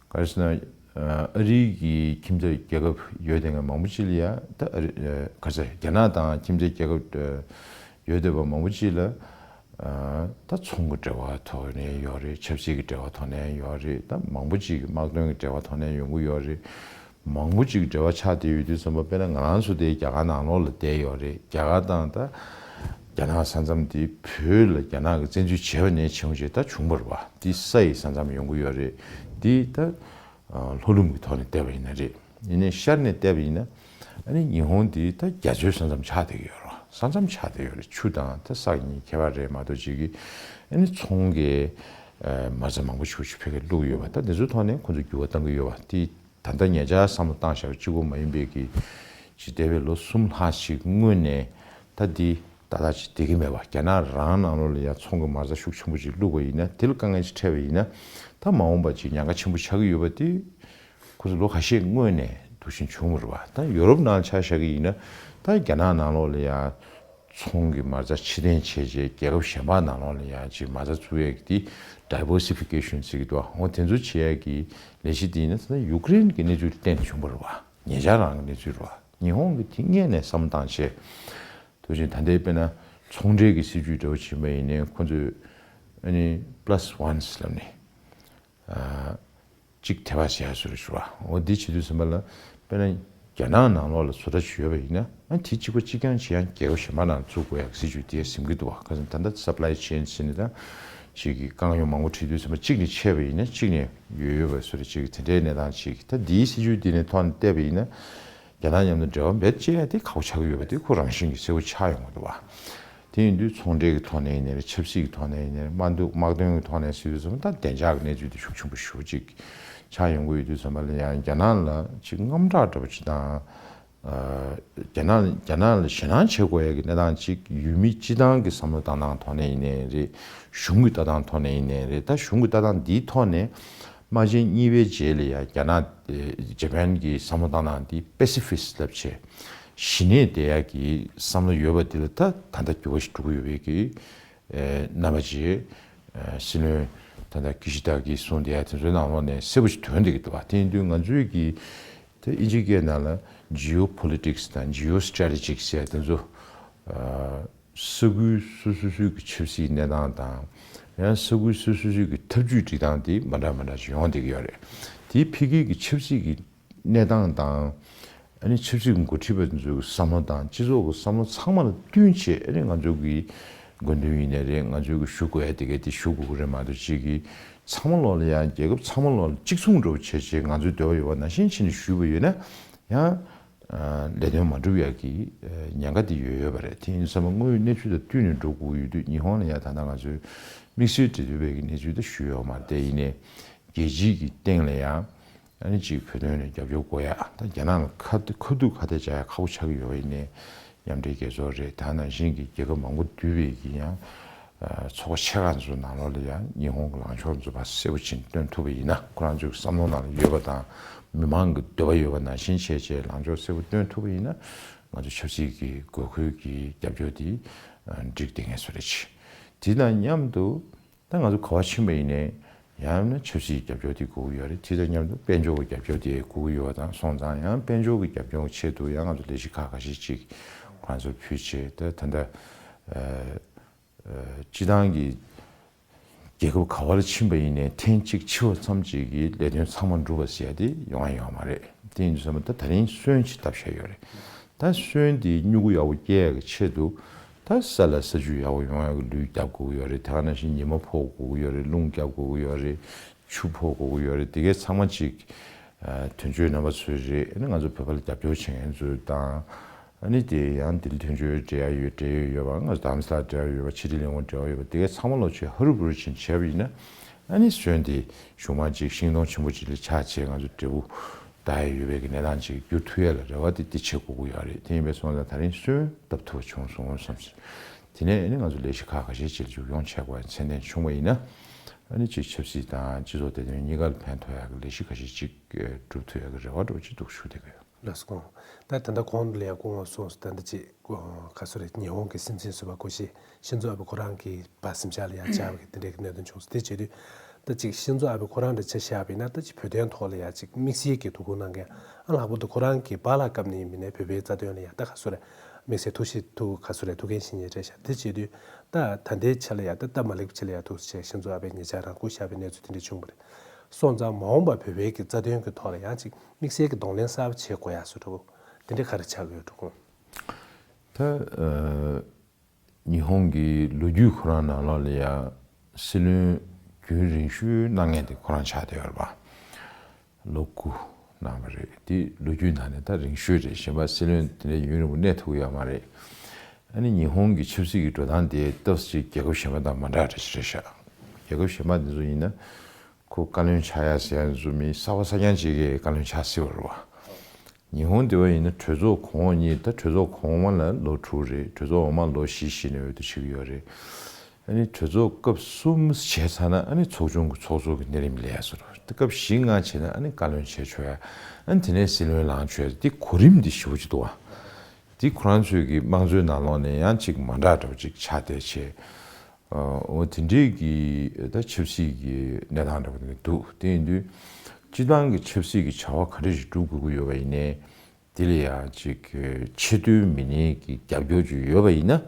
ག་རེ་ཟེར་ན། ཨ་རིའི་གི་ཁྱིམ་མཚེས་རྒྱལ་ཁབ་ཡོད་དེ་མང་པོ་ཅིག་ལ་ཡ་ད་ཨ་རི་ག་རེ་ཟེར་རྒྱ་ནག་དང་ཁྱིམ་མཚེས་རྒྱལ་ཁབ་ཡོད་དེ་བ་མང་པོ་ཅིག་ལ་ད་ཚོང་གི་འབྲེལ་བ་ཐོག་ནས་ཡོད་རེད། ཆབ་སྲིད་ཀྱི་འབྲེལ་བ་ཐོག་ནས་ཡོད་རེད། ད་མང་པོ་ཅིག་གི་དམག་དོན་གྱི་འབྲེལ་བ་ཐོག་ནས་ཡོང་གི་ཡོད་རེད། མང་པོ་ཅིག་གི་འབྲེལ་བ་ཆགས་བསྡད་ཡོད་དུས་ཙམ་པ་དཔེར་ན་ང་རང་ཚོ་དེ་རྒྱ་གར་ནང་ལོགས་ལ་བསྡད་ཡོད་རེད། རྒྱ་གར་དང་ད་རྒྱ་ནག་ས་མཚམས་དེ་བོད་ལ་རྒྱ་ནག་གི་བཙན་འཛུལ་བྱས་པ་ནས་བྱུང་བྱས་ད་བྱུང་བ་རེད་པ། དེ་ས་ཡི་ས་མཚམས་ཡོང་གི་ཡོད་རེད། དེ་ད། ལྷོ་ལྷུང་གི་ཐོག་ནས་བལྟས་པ་ཡིན་ན་རེད། ཡིན་ནའི་ཤར་ནས་བལྟས་པ་ཡིན་ན། ཨ་ནི་ཉི་ཧོང་འདི་ད་རྒྱ་མཚོའི་ས་མཚམས་ཆགས་བསྡད་ཀྱི་ཡོད་རེད། ས་མཚམས་ཆགས་བསྡད་ཡོད་རེད། ཆུ་དང་ད་ས་གཉིས་ཁྱད་པར་རེད་མ་གཏོགས། ཅིག་གི་ཨ་ནི་ཚོང་གི་མ་རྩ་མང་པོ་ཞེ་པོ་ཅིག་ཕ་གིར་བླུགས་ཡོད་པ། ད་འདི་ཚོའི་ཐོག་ནས་ཁོང་ཚོས་འགྱུར་བ་གཏང་གི་ཡོད་པ་དེ། ད་ལྟ་ཉེ་ཆར་བསམ་བློ་བཏང་བཞག་པ་གཅིག་པོ་མ་ཡིན་པའི་གི་ཅིག་འདས་པའི་ལོ་གསུམ་ལྷག་ཅིག་སྔོན་ནས་ད་འདི་ཏག་ཏག་ཅིག་བསྡད་ཀྱི་མེད་པ། རྒྱ་ནག་རང་ནང་ལོགས་ལ་ཡ་ཚོང་གི་མ་རྩ་ཤུགས་ཆེན་པོ་ཅིག་བླུགས་པ་ཡིན་ན། དེ་ལ་དཀའ་ངལ་ཅིག་འཕྲད་པ་ཡིན་ན། ད་མ་འོངས་པ་ཅིག་ཉེན་ཁ་ཆེན་པོ་ཆགས་ཀྱི་ཡོད་པ་དེ་ཁོ་ཚོ་ལོ་ཁ་ཤས་སྔོན་ནས་འདུག་བཞིན་བྱུང་བ་རེད་པ། ད་ཡོ་རོབ་ནང་ཆ་བཞག་གི་ཡིན་ན། ད་རྒྱ་ནག་ནང་ལོགས་ལ་ཡ་ཚོང་གི་མ་རྩ་ཕྱིར་འཐེན་བྱས་རྗེས་རྒྱལ་ཁབ་གཞན་པ་ནང་ལོགས་ལ་ཡ་ཅིག་མ་རྩ་བཙུགས་ཡས་ཀྱི་དེ་ཌའི་ཝར་སི་ཕི་ཀེ་ཤན་ཟེར་གྱི་འདུག་འོ་དེ་ཚོ་བྱེད་ཡས་ཀྱི་ལས་གཞི་དེ་ཡིན་ན། ད་ཡུཀ་རེན་གྱི་གནས་ཚུལ་བརྟེན་བྱུང་བ་རེད་པ། ཉེ་ཆར་རང་གི་གནས་ཚུལ་རེད་པ། ཉི་ཧོང་གི་དེ་སྔས་ནས་བསམ་བློ་བཏང་བྱས། དུ་ཕྱིན་ད་ལྟའི་དཔེར་ན་ཚོང་འབྲེལ་གྱི་སྲིད་ཇུས་འདྲ་བོ་བྱེད་པ་ཡིན་ནའི་ཁོ་ཚོས་ ཨ་ནི་plus ones ལབ་ནས། ཨ། གཅིག་དེ་བ་ཟེར་ཡ་བཟོ་རེ་ཞུ་བ། འོ་འདི་བྱེད་དུས་ཙམ་པ་ལ། དཔེར་ན་རྒྱ་ནག་ནང་ལོགས་ལ་བཟོ་གྲྭ་ཅིག་ཡོད་པ་ཡིན་ན། ཨ་དེ་གཅིག་པ་གཅིག་རྐྱང་ཅིག་ཡང་རྒྱལ་ཁབ་གཞན་པ་ནང་བཙུགས་དགོས་ཡག་སྲིད་ཇུས་དེ་ཟིན་གྱི་འདུག་བ། ཁ་སང་ད་ལྟ་supply chain ཟེར་ནས་ད་ཅིག་གི་རྐང་ཡོང་མང་པོ་ཁྲིད་དུས་ཙམ་པ་གཅིག་ནས་ཆད་པ་ཡིན་ན་གཅིག་ནས་ཡོད་ཡོད་པ་བཟོ་རེ་ཅིག་དེ་འདྲའི་གནས་སྟངས་ཅིག་ད་འདིའི་སྲིད་ཇུས་འདི་ནས་ཐོག་ནས་བལྟས་པ་ཡིན་ན། རྒྱ་ནག་མཉམ་དུ་འབྲེལ་བ་འབད་བཅད་ཡ་དེ་ཁག་པོ་ཆགས་ཀྱི་ཡོད་པ་དེ་ཁོ་རང་བཞིན་གྱིས་གསལ་པོ་ཆགས་ཡོང་གི་འདུག་བ། དེ་ཡིན་དུས་ཚོང་འབྲེལ་གྱི་ཐོག་ནས་ཡིན་ནའི་རེད། ཆབ་སྲིད་ཀྱི་ཐོག་ནས་ཡིན་ནའི་རེད། དམག་འདུ་དམག་དོན་གྱི་ཐོག་ནས་ཟེར་དུས་ཙམ་པ་ད་བདེ་འཇགས་ཀྱི་གནས་ཚུལ་དེ་ཤུགས་ཆེན་པོ་ཞེ་པོ་ཅིག་ཆགས་ཡོང་གི་ཡོད་དུས་ཙམ་པ་ལ་ཡང་རྒྱ་ནག་ལ་ཅིག་དངངས་སྐྲག་འདྲ་པོ་ཅིག་དང་། ཨ། རྒྱ་ནག་རྒྱ་ནག་ལ་ཞེད་སྣང་བྱེད་དགོས་ཡ་གི་གནས་སྟངས་ཅིག་ཡུལ་མི་སྤྱི་བཏང་གི་བསམ་བློ་བཏང་སྟངས་ཐོག་ནས་ཡིན་ནའི་རེད། གཞུང་གི་ལྟ་སྟངས་ཐོག་ནས་ཡིན་ནའི་རེད། ད་གཞུང་གི་ལྟ་སྟངས་འདིའི་ཐོག་ནས། དམག་ཆེན་གཉིས་པའི་རྗེས་ལ་ཡང་རྒྱ་ནག་ཇ་པན་གྱི་བསམ་བློ་བཏང་སྟངས་འདི་པེ་སི་ཕིསི་ལབ་བྱས། ཞི་གནས་བསྡད་ཡག་གི་བསམ་བློ་ཡོད་པ་འདི་ལ་ད་ད་ལྟ་འགྱུར་བ་ཞིག་འགྲོ་གི་ཡོད་པའི་གི་རྣམ་པ་ཅིག་སྲིད་བློན་ད་ལྟ་ཀི་ཤི་ད་གིས་གསུངས་བསྡད་ཡ་དེ་ཚོའི་ནང་ལོགས་ནས་གསལ་པོ་ཞིག་ཐོན་བསྡད་ཀྱི་འདུག་བ། དེ་ཡིན་དུས་ང་ཚོའི་གི་ད་ཨིན་ཇི་སྐད་ནང་ལ་ཇི་ཨོ་པོ་ལི་ཊིག་སི་དང་ཇི་ཨོ་སི་ཊེ་རེ་ཇིག་ཟེར་ཡ་དེ་ཚོ། ས་ཁུལ་སོ་སོ་སོའི་གི་ཆབ་སྲིད་གནས་སྟངས་དང་། ཡང་ས་ཁུལ་སོ་སོ་སོའི་གི་ཐབས་ཇུས་སྒྲིག་སྟངས་དེ་མ་འདྲ་མ་འདྲ་ཞིག་ཡོང་བསྡད་ཀྱི་ཡོད་རེད། དེའི་ཕ་གི་གི་ཆབ་སྲིད་ཀྱི་གནས་སྟངས་དང་། ཨ་ནི་ཆབ་སྲིད་ཀྱི་འགོ་ཁྲིད་པ་ཚོའི་བསམ་བློ་དང་སྤྱི་ཚོགས་ཀྱི་བསམ་བློ་ཚང་མ་ལ་བསྟུན་བྱས། ཨ་ནི་ང་ཚོ་གི་དགོས་འདུན་ཡིན་ནའི་རེད། ང་ཚོ་གི་ཞུ་དགོས་ཡ་དེ་གས་དེ་ཞུ་དགོས་ཀྱི་རེད་མ་གཏོགས། ཅིག་གི་ཚང་མ་ལོག་ལ་ཡང་རྒྱལ་ཁབ་ཚང་མ་ལོག་ལ་གཅིག་མཚུངས་འདྲ་བོ་བྱས་བྱས་ང་ཚོའི་འདོད་པ་ཡོད་པ་ནང་བཞིན་བྱས་ནས་ཞུས་པ་ཡོད་ན་ཡང་། ལས་དོན་མ་འགྲུབ་ཡག་གི་ཉེན་ཁ་དེ་ཡོད་ཡོད་པ་རེད། དེ་ཡིན་ཙང་དངོས་ཡོད་གནས་ཚུལ་དང་བསྟུན་ནས་འགྲོ་དགོས་ཡོད་དུས། ཉི་ཧོང་ལ་ཡང་ད་ལྟ་ང་ཚོའི་དམིགས་བསལ་འབྲེལ་མཐུད་པའི་གི་གནས་ཚུལ་དེ་ཞུས་ཡོད་མ་རེད། དེ་ཡིན་ནའི་རྒྱལ་སྤྱིའི་གི་སྟེང་ལ་ཡང་ཨ་ནི་ཅིག་བོད་དོན་ལ་རྒྱབ་སྐྱོར་དགོས་ཡ། ད་རྒྱ་ནག་ལ་ཁ་ཁ་ཐུག་ཁ་གཏད་བཅག་ཡ་ཁག་པོ་ཆགས་ཀྱི་ཡོད་པ་ཡིན་ནའི། མཉམ་འབྲེལ་རྒྱལ་ཚོགས་རེད། ད་ནང་བཞིན་གྱི་རྒྱལ་ཁབ་མང་པོ་འདུས་པའི་གི་ཡང་ཚོགས་པ་ཆེ་ཁག་ཚོའི་ནང་ལོགས་ལ་ཡང་ཉི་ཧོང་གི་ལངས་ཕྱོགས་ཚོ་ཕར་གསལ་པོ་ཅིག་སྟོན་ཐུབ་པ་ཡིན་ན། ཁོ་རང་ཚོའི་བསམ་བློ་ནང་ལ་ཡོད་པ་དང་མི་མང་གི་འདོད་པ་ཡོད་པ་ནང་བཞིན་བྱས་བྱས་ལངས་ཕྱོགས་གསལ་པོ་སྟོན་ཐུབ་པ་ཡིན་ན། ང་ཚོ་ཆབ་སྲིད་ཀྱི་དགོས་མཁོའི་གི་རྒྱབ་སྐྱོར་དེ་འགྲིག་བསྡད་མཁན་བཟོ་འདྲ་ཅིག་དེ་དང་མཉམ་དུ་ད་ང་ཚོ་ག་པར་ཕྱིན་པ་ཡིན་ནའི་ཡང་ན་ཆབ་སྲིད་རྒྱབ་སྐྱོར་དེ་དགོས་ཀྱི་ཡོད་རེད། དེ་དང་མཉམ་དུ་དཔལ་འབྱོར་གྱི་རྒྱབ་སྐྱོར་དེ་དགོས་ཀྱི་ཡོད་པ་དང་སོང་ཙང་། ཡང་དཔལ་འབྱོར་གྱི་རྒྱབ་སྐྱོར་ཆེད་དུ་ཡང་ང་ཚོ་ལས་གཞི་ཁག་ཁ་ཤས་ཅིག་ཁོ་རང་ཚོར་ཕུལ་བྱས། ད་ད་ལྟ་སྤྱི་བཏང་གི་རྒྱལ་ཁབ་ག་པར་ཕྱིན་པ་ཡིན་ནའི་ཐེངས་གཅིག་ཕྱི་བ་ཙམ་ཅིག་གིས་ལས་དོན་ཚང་མ་འགྲུབ་པ་ཟེར་ཡ་དེ་ཡོང་ཡ་ཡོད་མ་རེད། དེ་ཡིན་དུས་ཙམ་པ་ད་ད་རིང་སོན་ཅིག་བཏབ་བཞག་ཡོད་རེད། ད་སོན་དེ་མྱུ་གུ་ཡག་པོ་སྐྱེ་ཡག་གི་ཆེད་དུ། ད་ས་ལ་ས་ཆུ་ཡག་པོ་ཡོང་ཡག་གི་ལུད་རྒྱབ་དགོས་ཀྱི་ཡོད་རེད། དེ་ག་ནང་བཞིན་ཉི་མ་ཕོག་དགོས་ཀྱི་ཡོད་རེད། རླུང་རྒྱབ་དགོས་ཀྱི་ཡོད་རེད། ཆུ་ཕོག་དགོས་ཀྱི་ཡོད་རེད། དེ་གའི་ཚང་མ་ཅིག་དོན་གཅོད་རྣམ་པ་ཚོའི་རེད། ཨ་ནི་ང་ཚོ་བོད་པ་ལ་རྒྱབ་སྐྱོར་བྱེད་མཁན་ཚོའི་དང་། ཨ་ནི་དེ་ཡང་དེ་ལ་དོན་གཅོད་འབྲེལ་ཡ་ཡོད་འབྲེལ་ཡོད་ཡོད་པ། ང་ཚོ་རྡ་རམ་ས་ལ་འབྲེལ་བ་ཡོད་པ། ཕྱི་དྲིལ་ལས་ཁུངས་འབྲེལ་བ་ཡོད་པ། དེ་གའི་ཚང་མ་ལོ་ཆེ་ཧ་རུ་བུ་རུ་ཕྱིན་བྱས་པ་ཡིན་ན། ཨ་ནི་སོན་དེ་གཞུག་མ་ཅིག་ཤིང་སྡོང་ཆེན་པོ་ཅིག་ལ་ཆགས་བྱས་ང་ཚོ་འབྲས་བུ་ད་ཡ་ཡོད་པའི་གི་གནས་སྟངས་ཅིག་འགྱུར་ཐུབ་ཡ་ལ་རེ་བ་དེ་དེ་བྱེད་དགོས་ཀྱི་ཡོད་རེད། དེ་ཡིན་པས་སོང་ཙང་ད་རིང་སོན་བཏབ་ཐུབ་པ་བྱུང་སོང་བསམ་ཞིང་། དེ་ནས་ཨ་ནི་ང་ཚོ་ལས་གཞི་ཁག་ཁ་ཤས་ཅིག་ལ་མཇུག་སྐྱོང་བྱེད་དགོས་པའི་མཚན་ལྡན་བྱུང་བ་ཡིན་ན། ཨ་ནི་ཅིག་ཆབ་སྲིད་དང་སྤྱི་ཚོགས་བདེ་དོན་གཉིས་ཀ་ལ་ཕན་ཐོགས་ཡག་གི་ལས་གཞི་ཁ་ཤས་ཅིག་སྒྲུབ་ཐུབ་ཡག་གི་རེ་བ་འདྲ་པོ་ཅིག་འདུག་ཞུ་བསྡད་ཀྱི་ཡོད། ལགས་སོ། ད་ད་ལྟ་གོང་དུ་ལ་ཡང་སྐུ་ངོ་གསུངས་སོང་། ད་ལྟ་ཅིག་ག་ཚོད་རེད། ཉི་ཧོང་གི་སྲིད་འཛིན་ཟུར་པ་སྐུ་ཞབས་ཤིན་ཛོ་ཨ་བྷེ་ཁོ་རང་གི་བར་གསུམ་ཆ་ལ་ཡང་བཅར་བ་གི་དེ་འདྲའི་གི་གནད་དོན་བྱུང་སོང་། དེ་བྱེད་དུས་ད་ཅིག་ཤིན་ཛོ་ཨ་བྷེ་ཁོ་རང་འདྲ་ཆ་བཞག་པ་ཡིན་ན། ད་ཅིག་བོད་དོན་ཐོག་ལ་ཡང་ཅིག་དམིགས་བསལ་གྱི་དོ་ཁུར་གནང་མཁན། ཨ་ལྷག་པར་དུ་ཁོ་རང་གི་པཱ་ལགས་སྐབས་ནས་ཡིན་པ་ཡིན་ནའི་བོད་པའི་རྩ་དོན་ལ་ཡང་ད་ག་ཚོད་རེད། དམིགས་བསལ་ཐུགས་ཤེས་ཐུགས་ག་ཚོད་རེད། ཐུགས་འགན་བཞེས་མཁན་རེད་ཤག་དེ་བྱེད་དུས་ད་ད་ལྟའི་ཆ་ལ་ཡང་ད་སྟབས་མ་ལེགས་པའི་ཆ་ལ་ཡང་ཐུགས་རྗེ་ཆེ། ཤིན་ཛོ་ཨ་བྷེ་ཉེ་ཆར་རང་སྐུ་གཤེགས་པའི་གནས་ཚུལ་དེ་འདྲ་བྱུང་བ་རེད། སོང་ཙང་མ་འོངས་པ་བོད་པའི་གི་རྩ་དོན་གི་ཐོག་ལ་ཡང་ཅིག་དམིགས་བསལ་གྱི་གདོང་ལེན་གསར་པ་བྱེད་དགོས་ཡག་བཟོ་འདྲ་པོ་དེ་འདྲ་ག་རེ་ཆགས་ཀྱི་ཡོད་འགྲོ་གོ། ད་ཨ་ཉི་ཧོང་གི་ལོ་རྒྱུས་ཁོ་རང་ནང་ལོགས་ལ་ཡང་སྲིད་བློན་རྒྱུན་རིང་ཤོས་གནང་མཁན་དེ་ཁོ་རང་ཆགས་བསྡད་ཡོད་རེད་པ། ལོ་དགུ་གནང་བ་རེད། དེ་ལོ་རྒྱུས་ནང་ནས་ད་རིང་ཤོས་རེད། གཞན་པ་སྲིད་བློན་དེ་འདྲ་ཡུན་རིང་པོ་གནས་ཐུབ་ཀྱི་ཡོད་མ་རེད། ཨ་ནི་ཉི་ཧོང་གི་ཆབ་སྲིད་ཀྱི་འགྲོ་སྟངས་དེ་སྟབས་ཅིག་རྒྱལ་ཁབ་གཞན་པ་དང་མ་འདྲ་འདྲ་ཞིག་རེད་ཤག་རྒྱལ་ཁབ་གཞན་པ་འདི་ཚོ་ཡིན་ན། ཁོ་བཀའ་བློན་ཆགས་ཡ་ཟེར་ཡ་ཚོ་མི་གསར་པ་གསར་རྐྱང་ཅིག་གིས་བཀའ་བློན་ཆགས་སྲིད་པ་རེད་བ། ཉི་ཧོང་འདི་བ་ཡིན་ན་གྲོས་ཚོགས་གོང་འོག་གཉིས། ད་གྲོས་ཚོགས་གོང་མ་ལ་ལོ་དྲུག་རེད། གྲོས་ཚོགས་འོག་མ་ལོ་བཞི་བཞི་ནས་འོས་བསྡུ་བྱེད་ཀྱི་ཡོད་རེད། ཨ་ནི་གྲོས་ཚོགས་སྐབས་གསུམ་བྱས་ཚར་ན་ཨ་ནི་ཚོགས་ཆུང་གི་ཚོགས་གཙོ་གི་གནས་རིམ་ལས་ཡ་བཟོ་འདྲ། ད་སྐབས་བཞི་ལྔ་བྱས་ན་ཨ་ནི་བཀའ་བློན་བྱས་ཆོག་ཡ། ཨ་ནི་དེ་ནས་སྲིད་བློན་ལངས་ཆོག་ཡ། འདི་གོ་རིམ་འདི་ཞེ་པོ་ཅིག་འདུག་བ། འདི་ཁོ་རང་ཚོའི་གི་དམངས་གཙོའི་ནང་ལོགས་ནས་ཡང་ཅིག་མ་འདྲ་འདྲ་པོ་ཅིག་ཆགས་བསྡད་བྱས། འོ་དེ་འདྲའི་གི་ད་ཆབ་སྲིད་ཀྱི་གནས་སྟངས་འདྲ་པོ་དེ་འདྲ་འདུག་དེ་ཡིན་དུས་སྤྱི་བཏང་གི་ཆབ་སྲིད་ཀྱི་བྱ་བ་ག་འདྲ་ཞིག་སྒྲུབ་དགོས་ཀྱི་ཡོད་པ་ཡིན་ནའི། དེ་ལ་ཡང་ཅིག་ཆེས་མཐོའི་མི་སྣའི་གི་རྒྱབ་སྐྱོར་ཅིག་ཡོད་པ་ཡིན་ན།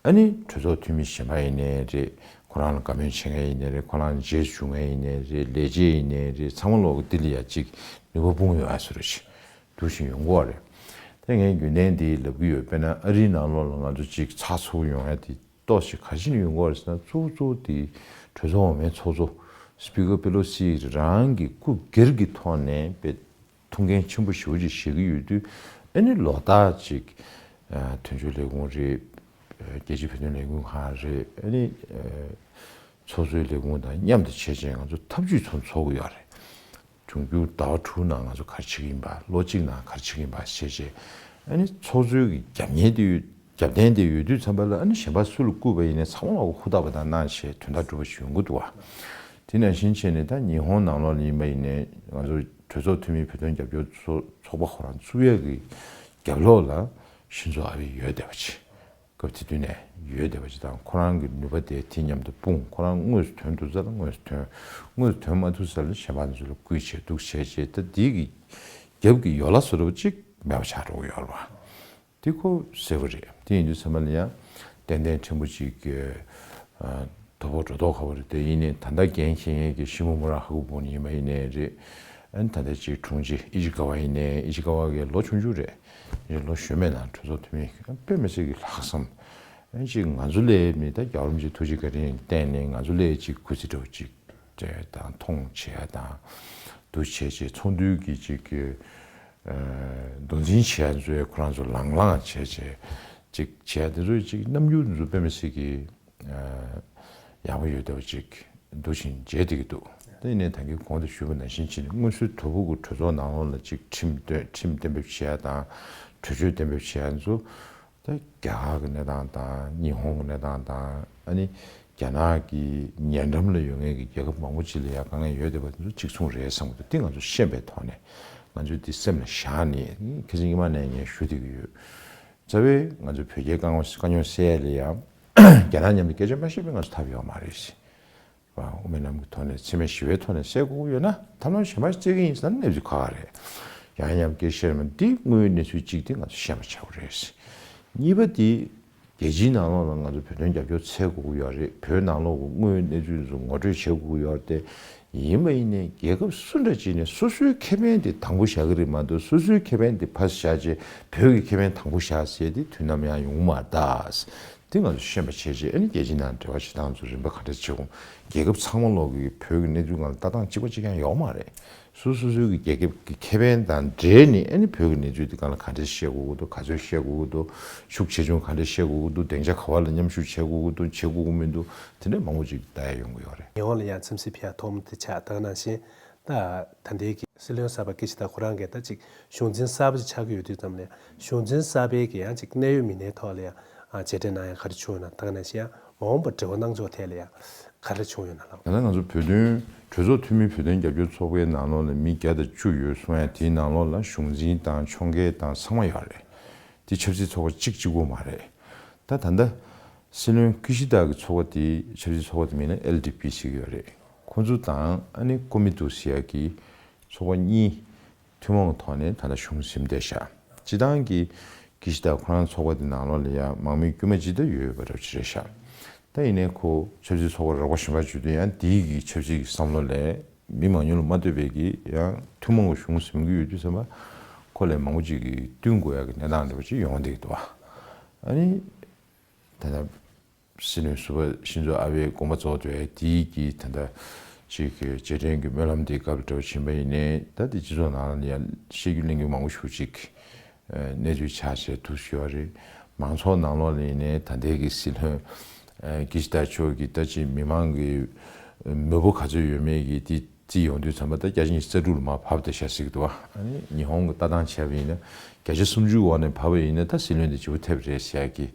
ཨ་ནི་གྲོས་ཚོགས་འཐུས་མི་གཞན་པ་ཡིན་ནའི་རེད། ཁོ་རང་ལ་བཀའ་མོལ་བྱེད་མཁན་ཡིན་ནའི་རེད། ཁོ་རང་རྗེས་སུ་འཇུག་མཁན་ཡིན་ནའི་རེད། ལས་བྱེད་ཡིན་ནའི་རེད། ཚང་མ་ལོག་གི་འདི་ལ་ཡ་གཅིག་ནུས་པ་སྤུངས་ཡོད་ཨ་སུ་རུ་ཞིག་འདུག་བཞིན་ཡོང་གི་ཡོད་རེད། དེ་ངས་རྒྱུན་ལྡན་འདི་ལབ་ཀྱི་ཡོད། དཔེར་ན་ཨ་རིའི་ནང་ལོགས་ལ་ང་ཚོ་གཅིག་ཚགས་ཚུད་ཡོང་ཡ་དེ་ཏོག་ཞིག་ག་རེ་བྱས་ནས་ཡོང་གི་ཡོད་རེད་ཟེར་ན། གཙོ་བོ་གཙོ་བོ་དེ་གྲོས་ཚོགས་འོག་མའི་ཚོགས་གཙོ་སི་པི་ཀར་པེ་ལོ་སི་རང་གི་སྐུ་སྒེར་གྱི་ཐོག་ནས་དཔེ་ཐུགས་འགན་ཆེན་པོ་ཞེ་པོ་ཅིག་བཞེས་ཀྱི་ཡོད་དུས། ཨ་ནི་ལོ་ལྟར་ཅིག་ཨ་དོན་གཅོད་ལས་ཁུངས་རེད། ཨ་རྒྱལ་སྤྱིའི་བོད་དོན་ལས་འགུལ་ཁང་རེད། ཨ་ནི་ཨ་ཚོགས་གཙོའི་ལས་ཁུངས་དང་མཉམ་དུ་བྱས་བྱས་ང་ཚོ་ཐབས་ཇུས་ཚོ་འཚོགས་ཀྱི་ཡོད་རེད། འབྱུང་འགྱུར་ཟླ་བ་དྲུག་ནང་ང་ཚོ་ག་རེ་བྱེད་ཀྱི་ཡིན་པ། ལོ་གཅིག་ནང་ག་རེ་བྱེད་ཀྱི་ཡིན་པ་བྱས་བྱས། ཨ་ནི་ཚོགས་གཙོའི་གི་རྒྱབ་གཉེར་དེ་ཡོད། རྒྱབ་རྟེན་དེ་ཡོད་དུས་ཙམ་པ་ལ། ཨ་ནི་གཞན་པ་སུ་ལ་བསྐུར་བ་ཡིན་ནའི་ཚང་མ་ལ་ཧུར་ཐག་པ་དང་གནང་བྱས་དོན་དག་སྒྲུབ་པ་ཞིག་ཡོང་གི་འདུག་བ། དེ་ནང་བཞིན་བྱས་ནས་ད་ཉི་ཧོང་ནང་ལོགས་ལ་ཡིན་པ་ཡིན་ནའི་ང་ཚོ་གྲོས་ཚོགས་འཐུས་མིའི་བོད་དོན་རྒྱབ་སྐྱོར་ཚོགས་ཚོགས་པ་ཁོ་རང་བཙུགས་ཡས་ཀྱི་རྒྱབ་ལོགས་ལ་ཤིན་ཛོ་ཨ་བེ་ཡོད་བསྡད་པ་ཅིག་སྐབས་དེ་དུས་ནས་ཡོད་བསྡད་པ་ཅིག་དང་། ཁོ་རང་གི་ནུས་པ་དེ་དེ་མཉམ་དུ་སྤུངས། ཁོ་རང་དངོས་སུ་ཐོན་ཐུབ་ས་ལ་དངོས་སུ་ཐོན། དངོས་སུ་ཐོན་མ་ཐུབ་ས་ལ་གཞན་པ་ཚོ་ལ་བསྐུལ་བྱས་འདུག་བྱས་བྱས། ད་འདི་གི་རྒྱབ་ཀྱི་ཡོ་ལ་བཟོ་འདྲ་བ་ཅིག་མེད་པ་ཆགས་འགྲོ་གི་ཡོད་རེད་བ། དེ་ཁོ་གསལ་པོ་རེད། དེ་ཡིན་དུས་ཚང་མ་ལ་ཡང་ཏན་ཏན་ཕྲན་བུ་ཅིག་གི་ཨ་དོ་ཕོག་འགྲོ་མདོག་ཁ་པོ་རེད། དེ་ཡིན་ནའི་ད་ལྟ་འགན་འཁྱེར་མཁན་གྱི་ཤི་མོ་མུ་ར་ཧ་གུ་བོ་ནི་ཡིན་པ་ཡིན་ནའི་རེད། ཨ་ནི་ད་ལྟ་ཅིག་དྲུང་ཆེ་ཨི་ཅི་ག་བ་ཡིན་ནའི། ཨི་ཅི་ག་བ་གི་ལོ་ཆུང་ཆུང་རེད། ཨེ་ལོ་གཞོན་མའི་ནང་གྲོས་ཚོགས་འཐུས་མི་དཔེ་མི་སྲིད་ཀྱི་ལྷག་བསམ། ཨ་ནི་ཅིག་ང་ཚོ་ལས་མི་ད་རྒྱལ་བ་རིན་པོ་ཆེ་ཐུགས་རྗེ་བཀའ་དྲིན་བརྟེན་ནས་ང་ཚོ་ལས་ཅིག་གུས་བརྩི་འདྲ་བོ་ཅིག་དེ་དང་མཐོང་བྱེད་ཡ་དང་། འདུ་བྱེད་ཅིག་ཚོགས་འདུའི་གི་ཅིག་གི་ཨ་མདོ་འཛིན་བྱེད་ཡ་ཚོ་ཡ་ཁོ་རང་ཚོ་ལངས་ལངས་བྱས་བྱས་ཅིག་བྱེད་ཡ་དེ་ཚོ་ཅིག་རྣམ་འགྱུར་དེ་ཚོ་དཔེ་མི་སྲིད་ཀྱི་ཨ་ཡག་པོ་ཡོད་བསྡད་པ་ཅིག་འདུག་བཞིན་མཇལ་བསྡད་ཀྱི་འདུག་དེ་ནས་ད་གིན་གོང་དུ་ཞུས་པ་ནང་བཞིན་བྱས་ནས་དངོས་སུ་དོ་ཕོག་གི་གྲོས་ཚོགས་ནང་ལོགས་ལ་ཅིག་ཁྲིམས་གཏན་ཁྲིམས་གཏན་འབེབས་བྱེད་ཡ་དང་། གྲོས་ཆོད་གཏན་འབེབས་བྱེད་ཡ་ཚོ། ད་རྒྱ་གར་གྱི་གནས་སྟངས་དང་ཉི་ཧོང་གི་གནས་སྟངས་དང་། ཨ་ནི་རྒྱ་ནག་གི་ཉེ་འགྲམ་ལ་ཡོད་མཁན་གྱི་རྒྱལ་ཁབ་མང་པོ་ཅིག་ལ་ཡ་དཀའ་ངལ་ཡོད་བསྡད་པ་དེ་ཚོ་གཅིག་མཚུངས་རེད་བསམ་གྱི་འདུག་དེ་ང་ཚོ་ཤེས་པའི་ཐོག་ནས་ང་ཚོས་དེ་སེམས་ལ་བཞག་ནས། ཁ་སང་ཉི་མ་ནས་ངས་ཞུ་བསྡད་ཀྱི་ཡོད། རྩ་བའི་ང་ཚོ་བོད་རྒྱའི་དཀའ་ངལ་དཀའ་རྙོག་སེལ་ཡ་ལ་ཡ་རྒྱ་ནག་མཉམ་དུ་སྐད་ཆ་མ་བཤད་པའི་ང་ཚོ་ཐབས་ཡོད་མ་རེད། དབུ་མའི་ལམ་གྱི་ཐོག་ནས་འཚེ་མེད་ཞི་བའི་ཐོག་ནས་སེལ་དགོས་ཀྱི་ཡོད་ན། ཐབས་ལམ་གཞན་པ་ཞིག་བཙལ་གྱི་ཡིན་ཟེར་ན་གནས་ཚུལ་ཁག་ཁག་རེད། ཡང་ཡང་སྐད་ཆ་བཤད་མ། འདི་དངོས་ཡོད་གནས་ཚུལ་གཅིག་དེ་ང་ཚོ་ཤེས་པ་བྱ་དགོས་རེད། གཉིས་པ་དེ་རྒྱལ་སྤྱིའི་ནང་ལོགས་ལ་ང་ཚོ་བོད་དོན་རྒྱབ་སྐྱོར་འཚོལ་དགོས་ཀྱི་ཡོད་རེད། བོད་ནང་ལོགས་ཀྱི་དངོས་ཡོད་གནས་ཚུལ་ཚོ་ངོ་སྤྲོད་བྱེད་དགོས་ཀྱི་ཡོད་རེད་དེ། ཡིན་པ་ཡིན་ནའི་རྒྱལ་ཁབ་སུ་འདྲ་ཅིག་ནས་སོ་སོའི་ཁེ་ཕན་དེ་དང་པོ་བཞག་གི་རེད་མ་གཏོགས། སོ་སོའི་ཁེ་ཕན་དེ་ཕར་བཞག་བྱས་བོད་ཀྱི་ཁེ་ཕན་དང་པོ་བཞག་ཟེར་དེ་དུས་ནམ་ཡང་ཡོང་མ་རེད་ད། དེ་ང་ཚོ་ཤེས་པ་བྱས་རྗེས། ཨ་ནི་རྒྱལ་སྤྱིའི་ནང་འབྲེལ་བ་བྱེད་སྟངས་ཚོ་རིམ་པ་ག་འདྲ་བྱེད་དགོས། རྒྱལ་ཁབ་ཚང་མ་ལོག་གི་བོད་ཀྱི་གནས་ཚུལ་སྒང་ལ་ལྟ་སྟངས་གཅིག་པ་གཅིག་རྐྱང་ཡོད་མ་རེད། སོ་སོ་སོའི་གི་རྒྱལ་ཁབ་ཀྱི་ཁེ་ཕན་དང་འབྲེལ་ནས། ཨ་ནི་བོད་ཀྱི་གནས་ཚུལ་དེ་སྒང་ལ་ག་འདྲ་བཤད་དགོས་ཀྱི་འདུག་ག་ཚོད་བཤད་དགོས་ཀྱི་འདུག་ཤུགས་ཆེ་ཆུང་ག་འདྲ་བཤད་དགོས་ཀྱི་འདུག་སྡིངས་ཆ་ག་བ་ལ་མཉམ་ཞུགས་བྱེད་དགོས་ཀྱི་འདུག་བྱེད་དགོས་ཀྱི་མི་འདུག་དེ་འདྲ་མང་པོ་ཅིག་ལྟ་ཡ་ཡོང་གི་ཡོད་རེད། ཉི་ཧོང་ལ་ཡང་འཚམས་གཟིགས་ཕེབས་ཡ་ཐོག་མ་དེ་ཆགས། ད་ག་ནང་བཞིན་ད་ད་ལྟའི་གི་སྲིད་བློན་གསར་པ་ཀི་ཤི་ད་ཁོ་རང་གིས་ད་ཅིག་གཞུང་འཛིན་གསར་པ་ཅིག་ཆགས་ཀྱི་ཡོད་དུས་ཙམ་ལ། གཞུང་འཛིན་གསར་པའི་གི་ཡང་ཅིག་གནད་ཡོད་མི་སྣའི་ཐོག་ལ་ཡང་ཨ་མཇལ་འཕྲད་གནང་ཡ་ག་རེ་བྱུང་ཡོད་ན། ད་ག་ནང་བཞིན་ཡང་མ་འོངས་པར་འབྲེལ་བ་གནང་ཕྱོགས་ཐད་ལ་ཡང་ག་རེ་བྱུང་ཡོད་ན་ལགས། ད་ལྟ་ང་ཚོ་བོད་དོན་གྲོས་ཚོགས་འཐུས་མི་བོད་དོན་རྒྱབ་སྐྱོར་ཚོགས་པའི་ནང་ལོགས་ལ་མི་བརྒྱ་དང་བཅུ་ཡོད་གསུང་ཡ། དེའི་ནང་ལོགས་ལ་གཞུང་འཛིན་དང་ཕྱོགས་འགལ་དང་ཚང་མ་ཡོད་རེད། དེ་ཆབ་སྲིད་ཚོགས་པ་གཅིག་གཅིག་པོ་མ་རེད། ད་ད་ལྟ་སྲིད་བློན་ཀི་ཤི་ད་གི་ཚོགས་པ་དེ་ཆབ་སྲིད་ཚོགས་པ་དེ་མིང་ལ་ཨེལ་ཌི་པི་ཟེར་གྱི་ཡོད་རེད། ཁོ་ཚོ་དང་ཨ་ནི་ཀོ་མི་ཏུ་ཟེར་ཡ་གི་ཚོགས་པ་གཉིས་ཐུན་མོང་གི་ཐོག་ནས་ད་ལྟ་གཞུང་འཛིན་བསྡད་ཤག་སྤྱི་བཏང་གི་ཀི་ཤི་ད་ཁོ་རང་ཚོགས་པ་དེ་ནང་ལོགས་ལ་ཡང་མང་མོས་དཀྱུས་མ་ཅིག་ད་ཡོད་པ་འདྲ་ཅིག་རེད་ཤག་ད་ཡིན་ནའི་ཁོ་ཆབ་སྲིད་ཚོགས་པ་རོགས་པ་གཞན་པ་བརྒྱུད་དུ་ཡང་དེའི་གི་ཆབ་སྲིད་ཀྱི་བསམ་བློ་ལས་མི་མང་ཉུང་ལ་མ་ལྟོས་པའི་གི་ཡང་ཐུན་མོང་གི་གཞུང་འཛིན་གྱི་ཡོད་དུས་ཙམ་པ། ཁོ་ལས་མང་པོ་ཅིག་གིས་བསྟུན་དགོས་ཡ་གི་གནས་སྟངས་འདྲ་པོ་ཅིག་ཡོང་བསྡད་ཀྱི་འདུག་བ། ཨ་ནི། ད་ལྟ་སྲིད་བློན་ཟུར་པ་ཤིན་ཛོ་ཨ་བེའི་དགོངས་པ་རྫོགས་འདུག་ཨེ། དེའི་གི་ད་ལྟ་ཅིག་གི་རྗེས་དྲན་གྱི་སྨོན་ལམ་དེའི་སྐབས་ལ་འདྲ་པོ་ཕྱིན་པ་ཡིན་ནའི། ད་དེ་སྤྱི་ཚོགས་ནང་ལ་ཡང་བཤད་རྒྱུ་གླེང་རྒྱུ་མང་པོ་ཞེ་པོ་ཅིག་གནས་ཚུལ་ཆགས་བྱས་འདུག་ཞུ་བ་རེད། མང་ཚོགས་ནང་ལོགས་ལ་ཡིན་ནའི་ད་ལྟའི་གི་སྲིད་བློན་ཀི་ཤི་ད་མཆོག་གིས་ད་ཅིག་མི་མང་གི་མོས་པོ་ག་ཚོད་ཡོད་མེད་ཀྱི་དེ། རྩིས་ཡོང་དུས་ཙམ་པ་ད་བརྒྱ་ཆ་ཉི་ཤུ་རྩ་དྲུག་ལ་མར་བབས་བསྡད་ཤག་ཟེར་གྱི་འདུག་བ། ཨ་ནི་ཉི་ཧོང་གི་ལྟ་སྟངས་བྱས་པ་ཡིན་ན་བརྒྱ་ཆ་སུམ་ཅུ་འོག་ནས་བབས་པ་ཡིན་ན་ད་སྲིད་བློན་དེ་བརྗེ་པོ་ཐེབས་རེད་ཟེར་ཡ་གི།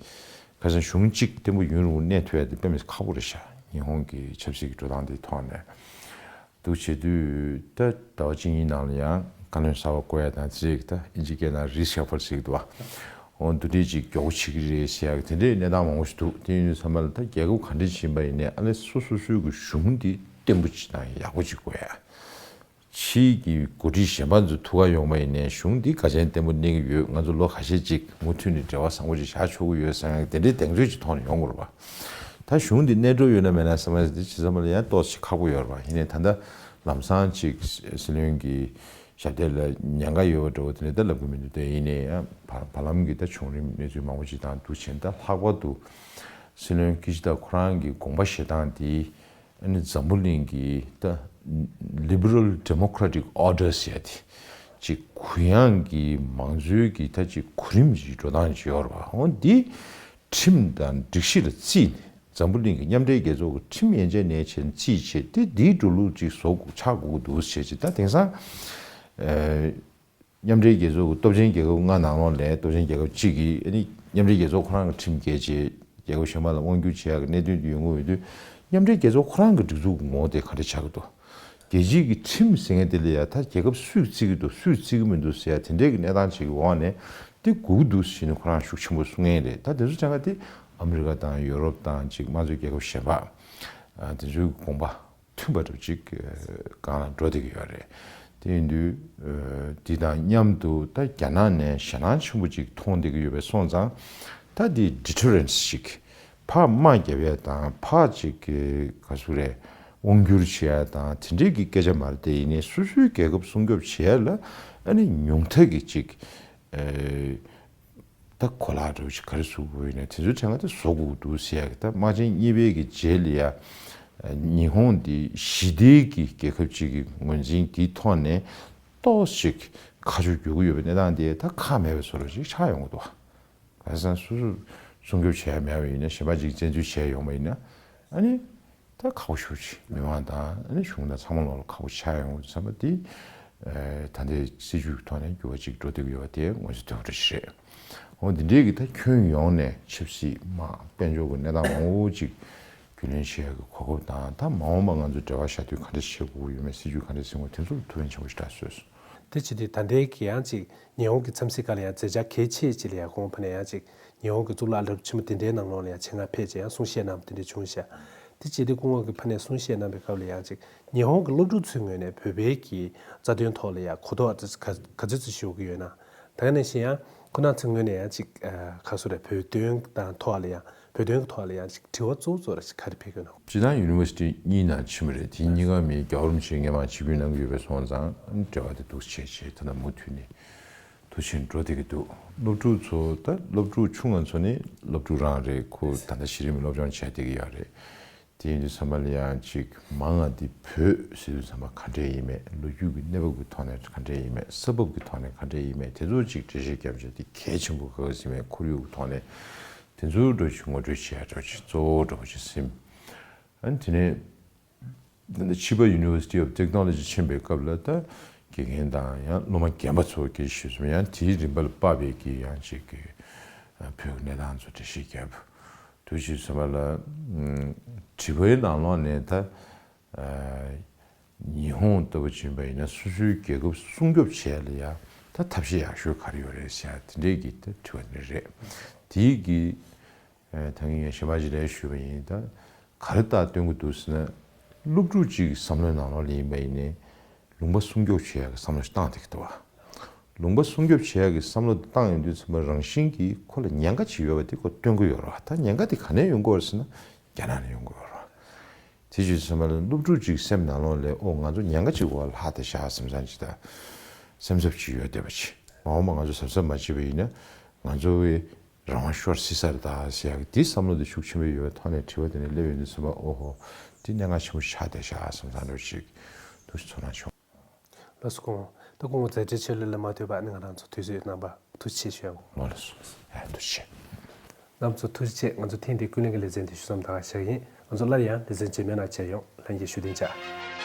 ཁ་སང་གཞུང་གཅིག་བརྟན་པོ་ཡུན་རིང་པོ་གནས་ཐུབ་ཡ་དེ་དཔེ་མི་སྲིད་ཁག་པོ་རེད་ཤག་ཉི་ཧོང་གི་ཆབ་སྲིད་ཀྱི་འགྲོ་སྟངས་དེའི་ཐོག་ནས། འདུག་བྱེད་དུས་ད་ཟླ་བ་གཅིག་གཉིས་ནང་ལ་ཡང་བཀའ་བློན་གསར་པ་བསྐོ་ཡ་དང་། དེ་ད་ཨིན་ཇི་སྐད་ནང་རི་ཤ་ཕལ་ཟེར་གྱི་འདུག་བ། འོ་འདུག་འདྲས་ཅིག་མགྱོགས་པོ་བྱེད་ཀྱི་རེད་ཟེར་ཡ་གི་དེ་འདྲའི་གནས་སྟངས་མང་པོ་ཞིག་འདུག་དེ་ཡིན་དུས་ཙམ་པ་ལ་ད་རྒྱལ་ཁབ་ག་འདྲས་ཕྱིན་པ་ཡིན་ནའི་ཨ་ནི་སོ་སོ་སོའི་གི་གཞུང་འདི་བརྟན་པོ་ཅིག་དང་ཡག་པོ་ཅིག་དགོས་ཡ། ཕྱིའི་གི་འགོ་ཁྲིད་གཞན་པ་ཚོ་ཐུག་ག་ཡོང་བ་ཡིན་ནའི་གཞུང་འདི་ག་ཅན་བརྟན་པོ་གནས་ཀྱི་ཡོད། ང་ཚོ་ལོ་ཁ་ཤས་ཅིག་མུ་མཐུད་ནས་འབྲེལ་བ་བཟང་པོ་ཅིག་བཞག་ཆོག་གི་ཡོད་བསམ་ཡ་གི་དེ་འདྲའི་གདེང་ཚོད་ཅིག་ཐོག་ནས་ཡོང་དགོས་རེད་པ། ད་གཞུང་འདི་གནས་གྲུབ་ཡོད་ན་མེད་ན་བསམ་པ་འདི་ཇི་ཙམ་ལ་ཡང་ཏོག་ཙམ་ཁག་པོ་ཡོད་རེད་པ། ཡིན་ནའི་ད་ལྟ་ལམ་སང་ཅིག་སྲིད་བློན་གྱི་ཞབས་སྟེགས་ལ་ཉེན་ཁ་ཡོད་པ་འདྲ་བོ་དེ་འདྲ་ད་ལབ་གི་མི་འདུག་དེ་ཡིན་ནའི་ཡང་བར་བར་ལམ་གྱི་ད་བྱུང་རིམ་གནས་ཚུལ་མང་པོ་ཅིག་དང་འདུག་བྱས་ད་ལྷག་པར་དུ་སྲིད་བློན་ཀི་ཤི་ད་ཁོ་རང་གི་དགོངས་པ་བཞེས་སྟངས་དེ་ཨ་ནི་འཛམ་བུ་གླིང་གི་ད་Liberal Democratic Order ཟེར་ཡ་དེ་ཅིག་གུ་ཡངས་ཀྱི་མང་གཙོའི་གི་ད་ཅིག་གོ་རིམ་ཅིག་འགྲོ་སྟངས་ཅིག་ཡོད་རེད་པ། འོ་འདི་ཁྲིམས་དང་སྒྲིག་གཞི་ལ་བརྩིས་ནས་འཛམ་བུ་གླིང་གི་མཉམ་འབྲེལ་རྒྱལ་ཚོགས་ཀྱི་ཁྲིམས་ཡན་ཆད་ནས་བྱས་ནས་བརྩིས་བྱས་ཏེ་འདིའི་འགྲོ་ལུགས་ཅིག་བཟོ་དགོས་ཆགས་དགོས་ཀྱི་འདུག་ཟེར་བྱས་ད་དེང་སང་། ཨ། མཉམ་འབྲེལ་རྒྱལ་ཚོགས་ཀྱི་སྟོབས་ཆེན་རྒྱལ་ཁབ་ལྔ་ནང་ལོགས་ལས་སྟོབས་ཆེན་རྒྱལ་ཁབ་གཅིག་གིས་ཨ་ནི་མཉམ་འབྲེལ་རྒྱལ་ཚོགས་ཁོ་རང་གི་ཁྲིམས་འགལ་བྱས་རྒྱལ་ཁབ་གཞན་པ་ལ་དབང་སྒྱུར་བྱེད་ཡག་གི་གནད་དོན་དེ་ཡོང་གི་ཡོད་དུས་མཉམ་འབྲེལ་རྒྱལ་ཚོགས་ཁོ་རང་གི་སྒྲིག་འཛུགས་ཀྱི་ངོ་བོ་དེ་ག་འདྲ་ཆགས་ཀྱི་འདུག་རྒྱལ་སྤྱིའི་གི་ཁྲིམས་ཟེར་མཁན་དེ་ལ་ཡ་ད་རྒྱལ་ཁབ་སུས་བརྩི་གི་འདུག་སུས་བརྩི་གི་མི་འདུག་ཟེར་ཡ་དེ་འདྲའི་གི་གནས་སྟངས་ཅིག་གི་འོག་ནས་དེ་དགོས་ཀྱི་འདུག་ཟེར་ནས་ཁོ་རང་ཤུགས་ཆེན་པོ་གསུང་མཁན་རེད། ད་དེ་ཚོ་ཆ་ཚང་དེ་ཨ་མི་རི་ཀ་དང་ཡོ་རོབ་དང་ཅིག་དམངས་གཙོའི་རྒྱལ་ཁབ་གཞན་པ་དེ་ཚོའི་དགོངས་པ་མཐུན་པ་འདྲ་ཅིག་སྒང་ལ་འགྲོ་བསྡད་ཀྱི་ཡོད་རེད། དེ་ཡིན་དུས་འདི་དང་མཉམ་དུ་ད་རྒྱ་ནག་ནས་ཞེད་སྣང་ཆེན་པོ་ཅིག་མཐོང་བསྡད་ཀྱི་ཡོད་པས་སོང་ཙང་ད་འདི་deterrence་ཅིག་ཕར་དམག་རྒྱབ་ཡ་དང་ཕར་ཅིག་ག་ཟེར་རེད་དབང་སྒྱུར་བྱེད་ཡ་དང་དེ་འདྲའི་གི་སྐད་ཆ་མ་རེད་དེ། ཡིན་ནའི་སོ་སོའི་རྒྱལ་ཁབ་སྲུང་སྐྱོབ་བྱེད་ཡ་ལ་ཨ་ནི་ཉུང་མཐའ་གི་ཅིག་ད་གོ་ལག་འདྲ་བོ་ཞིག་ག་རེ་བཟོ་དགོས་ཡིན་ན་དེ་ཚོའི་གྲས་ང་དེ་བཟོ་དགོས་འདུག་ཟེར་ཡ་གི་ད་དམག་ཆེན་གཉིས་པའི་གི་རྗེས་ལ་ཡ་ཉི་ཧོང་འདི་ཞི་བདེའི་གི་རྒྱལ་ཁབ་ཅིག་གི་ངོས་འཛིན་དེའི་ཐོག་ནས་ཏོག་ཙམ་ཁ་ཕྱོགས་བསྒྱུར་གྱི་ཡོད་པའི་གནས་སྟངས་དེ་ད་ཁག་མེད་པའི་བཟོ་འདྲ་ཅིག་ཆགས་ཡོང་གི་འདུག་ག་རེ་ཟེར་ན་སོ་སོ་སྲུང་སྐྱོབ་བྱས་ཡ་མེད་པ་ཡིན་ན་གཞན་པ་ཅིག་བཙན་འཛུལ་བྱས་ཡོང་བ་ཡིན་ན་ཨ་ནི། ད་ཁག་པོ་ཞེ་པོ་ཅིག་མི་མང་དང་ཨ་ནི་གཞུང་དང་ཚང་མ་ལོག་ལ་ཁག་པོ་ཆགས་ཡོང་བསམ་པ་དེ། ཨ། ད་ལྟའི་སྲིད་བྱུས་ཀྱི་ཐོག་ནས་འགྱུར་བ་ཅིག་འགྲོ་བསྡད་ཀྱི་ཡོད་པ་དེ་མངོན་གསལ་དོད་པོ་རེད། འོ་འདི་འདྲའི་གི་ད་ཁྱོན་ཡོངས་ནས་ཆབ་སྲིད་དམག་དཔལ་འབྱོར་གྱི་གནས་སྟངས་མང་པོ་ཅིག་རྒྱུས་ལོན་བྱེད་ཡག་གི་གོ་སྐབས་དང་ད་མ་འོངས་པ་ང་ཚོ་འབྲེལ་བ་བཞག་དུས་ག་འདྲ་བྱེད་དགོས་ཀྱི་ཡོད་མེད་སྲིད་བྱུས་ག་འདྲ་འཛིན་དགོས་དེ་ཚོ་ལ་ཐུགས་ཕན་ཆེན་པོ་ཞེ་དྲག་གསོས་སོང་། དེ་བྱེད་དུས་ད་ལྟའི་གི་ཡང་ཅིག་ཉི་ཧོང་གི་འཚམས་གཟིགས་སྒང་ལ་ཡང་མཛད་འཆར་གལ་ཆེ་ཅིག་ལ་ཡང་ཁོང་ཕ་ནས་ཡང་ཅིག་ཉི་ཧོང་གི་གཙུག་ལག་རབ་ཆེན་མོ་དེ་འདྲའི་ནང་ལོགས་ལ་ཡང་ཆེད་མངགས་ཕེབས་བྱས་ཡང་གསུང་བཤད་གནང་བ་དེ་འདྲ་བྱུང་ཤག་དེ་བྱེད་དུས་སྐུ་ངོ་གི་ཕ་ནས་གསུང་བཤད་གནང་བའི་སྐབས་ལ་ཡང་ཅིག་ཉི་ཧོང་གི་སློབ་ཕྲུག་ཚོའི་ངོས་ནས་བོད་པའི་གི་རྩ་དོན་ཐོག་ལ་ཡང་གོ་རྟོགས་ག་ཚོད་ཅིག་ཤོར་གི་ཡོད་ན། ད་ག་ནང་བཞིན་ཡང་ཁོ་རང་ཚོའི་ངོས་ནས་ཡང་ཅིག་ཨ། ག་ཟེར་རེད། བོད་དོན་དང་ཐོག་ལ་ཡང་བོད་དོན་གྱི་ཐོག་ལ་ཡང་ཅིག་དྲི་བ་གཙོ་བོ་གཙོ་བོ་ར་ཅིག་ག་རེ་ཕེབས་ཀྱི་ཡོད་ན། སྤྱིར་བཏང་ཡུ་ནི་ཝར་སི་ཊི་གཉིས་ནང་ཕྱིན་པ་རེད། དེ་གཉིས་ཀ་མིའི་རྒྱལ་བ་རིན་པོ་ཆེས་སྔོན་མ་ཆིབས་བསྒྱུར་གནང་གི་ཡོད་པས་སོང་ཙང་འབྲེལ་བ་དེ་འདུག་སེ་བྱས་བྱས་ད་ལྟ་མུ་མཐུད་ནས་མཐུད་ཕྱིན་འགྲོ་བསྡད་ཀྱི་འདུག་སློབ་ཕྲུག་ཚོ་ད་སློབ་ཕྲུག་ཆུང་ང་ཚོ་ནི་སློབ་ཕྲུག་རང་རེད། ཁོ་ད་ལྟ་གཞི་རིམ་སློབ་སྦྱོང་བྱས་བསྡད་ཀྱི་ཡོད་རེད། དེ་ཡིན་དུས་ཙམ་པ་ལ་ཡང་ཅིག་མང་ང་འདི་བོད་ཟེར་དུས་ཙམ་པ་ག་འདྲས་ཡིན་མེད། ལོ་རྒྱུས་ཀྱི་གནས་བབ་ཀྱི་ཐོག་ནས་ག་འདྲས་ཡིན་མེད། ས་བབ་ཀྱི་ཐོག་ནས་ག་འདྲས་ཡིན་མེད། དེ་ཚོ་ཅིག་འགྲེལ་བཤད་བརྒྱབ་བྱས་དེ་གལ་ཆེན་པོ་ག་ག་ཟིན་མེད། ཁོར་ཡུག་གི་ཐོག་ནས་དེ་ཚོའི་འགྲོ་ཅིག་ངོ་སྤྲོད་བྱས་འགྲོ་ཅིག་གཙོ་བོ་འགྲོ་བ་ཅིག་ཟིན། ཨ་ནི་དེ་ནས་ཕྱི་པ་University of Technology ཕྱིན་པའི་སྐབས་ལ་ད་དགེ་རྒན་དང་ཡང་སློབ་མ་རྒན་པ་ཚོ་སྐད་ཆ་ཤོད་ཙམ་ཡང་དེའི་རིམ་པ་ལ་དཔག་པའི་གི་ཡང་ཅིག་གི་བོད་ཀྱི་གནས་སྟངས་ཚོ་འགྲེལ་བཤད་བརྒྱབ། དུས་ཕྱིས་ཙམ་པ་ལ་དྲི་བའི་ནང་ལོགས་ནས་ད་ཉི་ཧོང་ལྟ་བུ་ཕྱིན་པ་ཡིན་ན་སོ་སོའི་རྒྱལ་ཁབ་སྲུང་སྐྱོབ་བྱེད་ཡ་ལ་ཡ་ད་ཐབས་ཤེས་ཡག་ཤོས་ག་རེ་ཡོད་རེད་ཟེར་ཡ་དེ་འདྲའི་གི་ད་དྲི་བ་དེ་རེད། དེའི་གི་ད་ངས་གཞན་པ་ཅིག་ལ་ཞུས་པ་ཡིན། ད་ག་རེ་ལྟར་སྟོན་གི་འདུག་ཟེར་ན་སློབ་ཕྲུག་ཅིག་གི་བསམ་བློའི་ནང་ལོགས་ལ་ཡིན་པ་ཡིན་ནའི་ལུང་པ་སྲུང་སྐྱོབ་བྱེད་ཡ་གི་བསམ་བློ་ཞིག་བཏང་བསྡད་ཀྱི་འདུག་བ། ལུང་པ་སྲུང་སྐྱོབ་བྱེད་ཡག་གི་བསམ་བློ་བཏང་ཡོང་དུས་ཙམ་པ་རང་བཞིན་གྱིས་ཁོ་ལ་ཉེན་ཁ་ཅིག་ཡོད་པ་དེ་ཁོ་སྟོན་གྱི་ཡོད་རེད་བ། ད་ཉེན་ཁ་དེ་ག་ནས་ཡོང་གི་ཡོད་རེད་ཟེར་ན་རྒྱ་ནག་ནས་ཡོང་གི་ཡོད་རེད་བ། དེ་བྱས་ཙང་ཙམ་པ་ལ་སློབ་ཕྲུག་ཅིག་སེམས་ནང་ལོགས་ལ་ཨོ་ང་ཚོ་ཉེན་ཁ་ཅིག་འོག་ལ་ལྷག་བསྡད་ཤག་བསམ་བསམ་ཅིག་དང་སེམས་འཚབ་ཅིག་ཡོད་བསྡད་པ་ཅིག་མ་འོངས་པ་ང་ཚོ་གཟབ་གཟབ་མ་བྱས་པ་ཡིན་ན་ང་ཚོའི་རང་དབང་ཤོར་སྲིད་ས་རེད་ད་ཟེར་ཡག་གི་དེའི་བསམ་བློ་དེ་ཤུགས་ཆེན་པོ་ཡོད་པའི་ཐོག་ནས་དྲི་བ་དེ་ནས་སླེབས་ཡོང་དུས་ཙམ་པ་ཨོ་ཧོ་དེ་གནད་འགག་ཆེན་པོ་ཆགས་བསྡད་ཤག་བསམ་བསམ་འདྲ་བོ་ཅིག་ཏུ་ཚོར་སྣང་བྱུང་། ལགས་སོ་སྐུ་ངོ། ད་སྐུ་ངོ་མཛད་བྲེལ་ཆེ་ལོས་ལ་མ་ལྟོས་པར་ནི་ང་རང་ཚོ་དུས་ཚོད་གནང་བར་ཐུགས་རྗེ་ཆེ་ཞུ་ཡ་ཡོང་། ལགས་སོ། ཨ་ཐུགས་རྗེ་ཆེ། རྣམ་ཚོ་ཐུགས་རྗེ་ཆེ། ང་ཚོ་ཐེངས་འདིའི་ཀུན་གླེང་གི་ལེ་ཚན་འདི་ཞུ་མཚམས་ད་ག་བཞག་ཡིན། ང་ཚོ་སླར་ཡང་ལེ་ཚན་རྗེས་མའི་ནང་མཇལ་ཡོང་། ལྷན་རྒྱས་བཞུགས་གདན་འཇགས།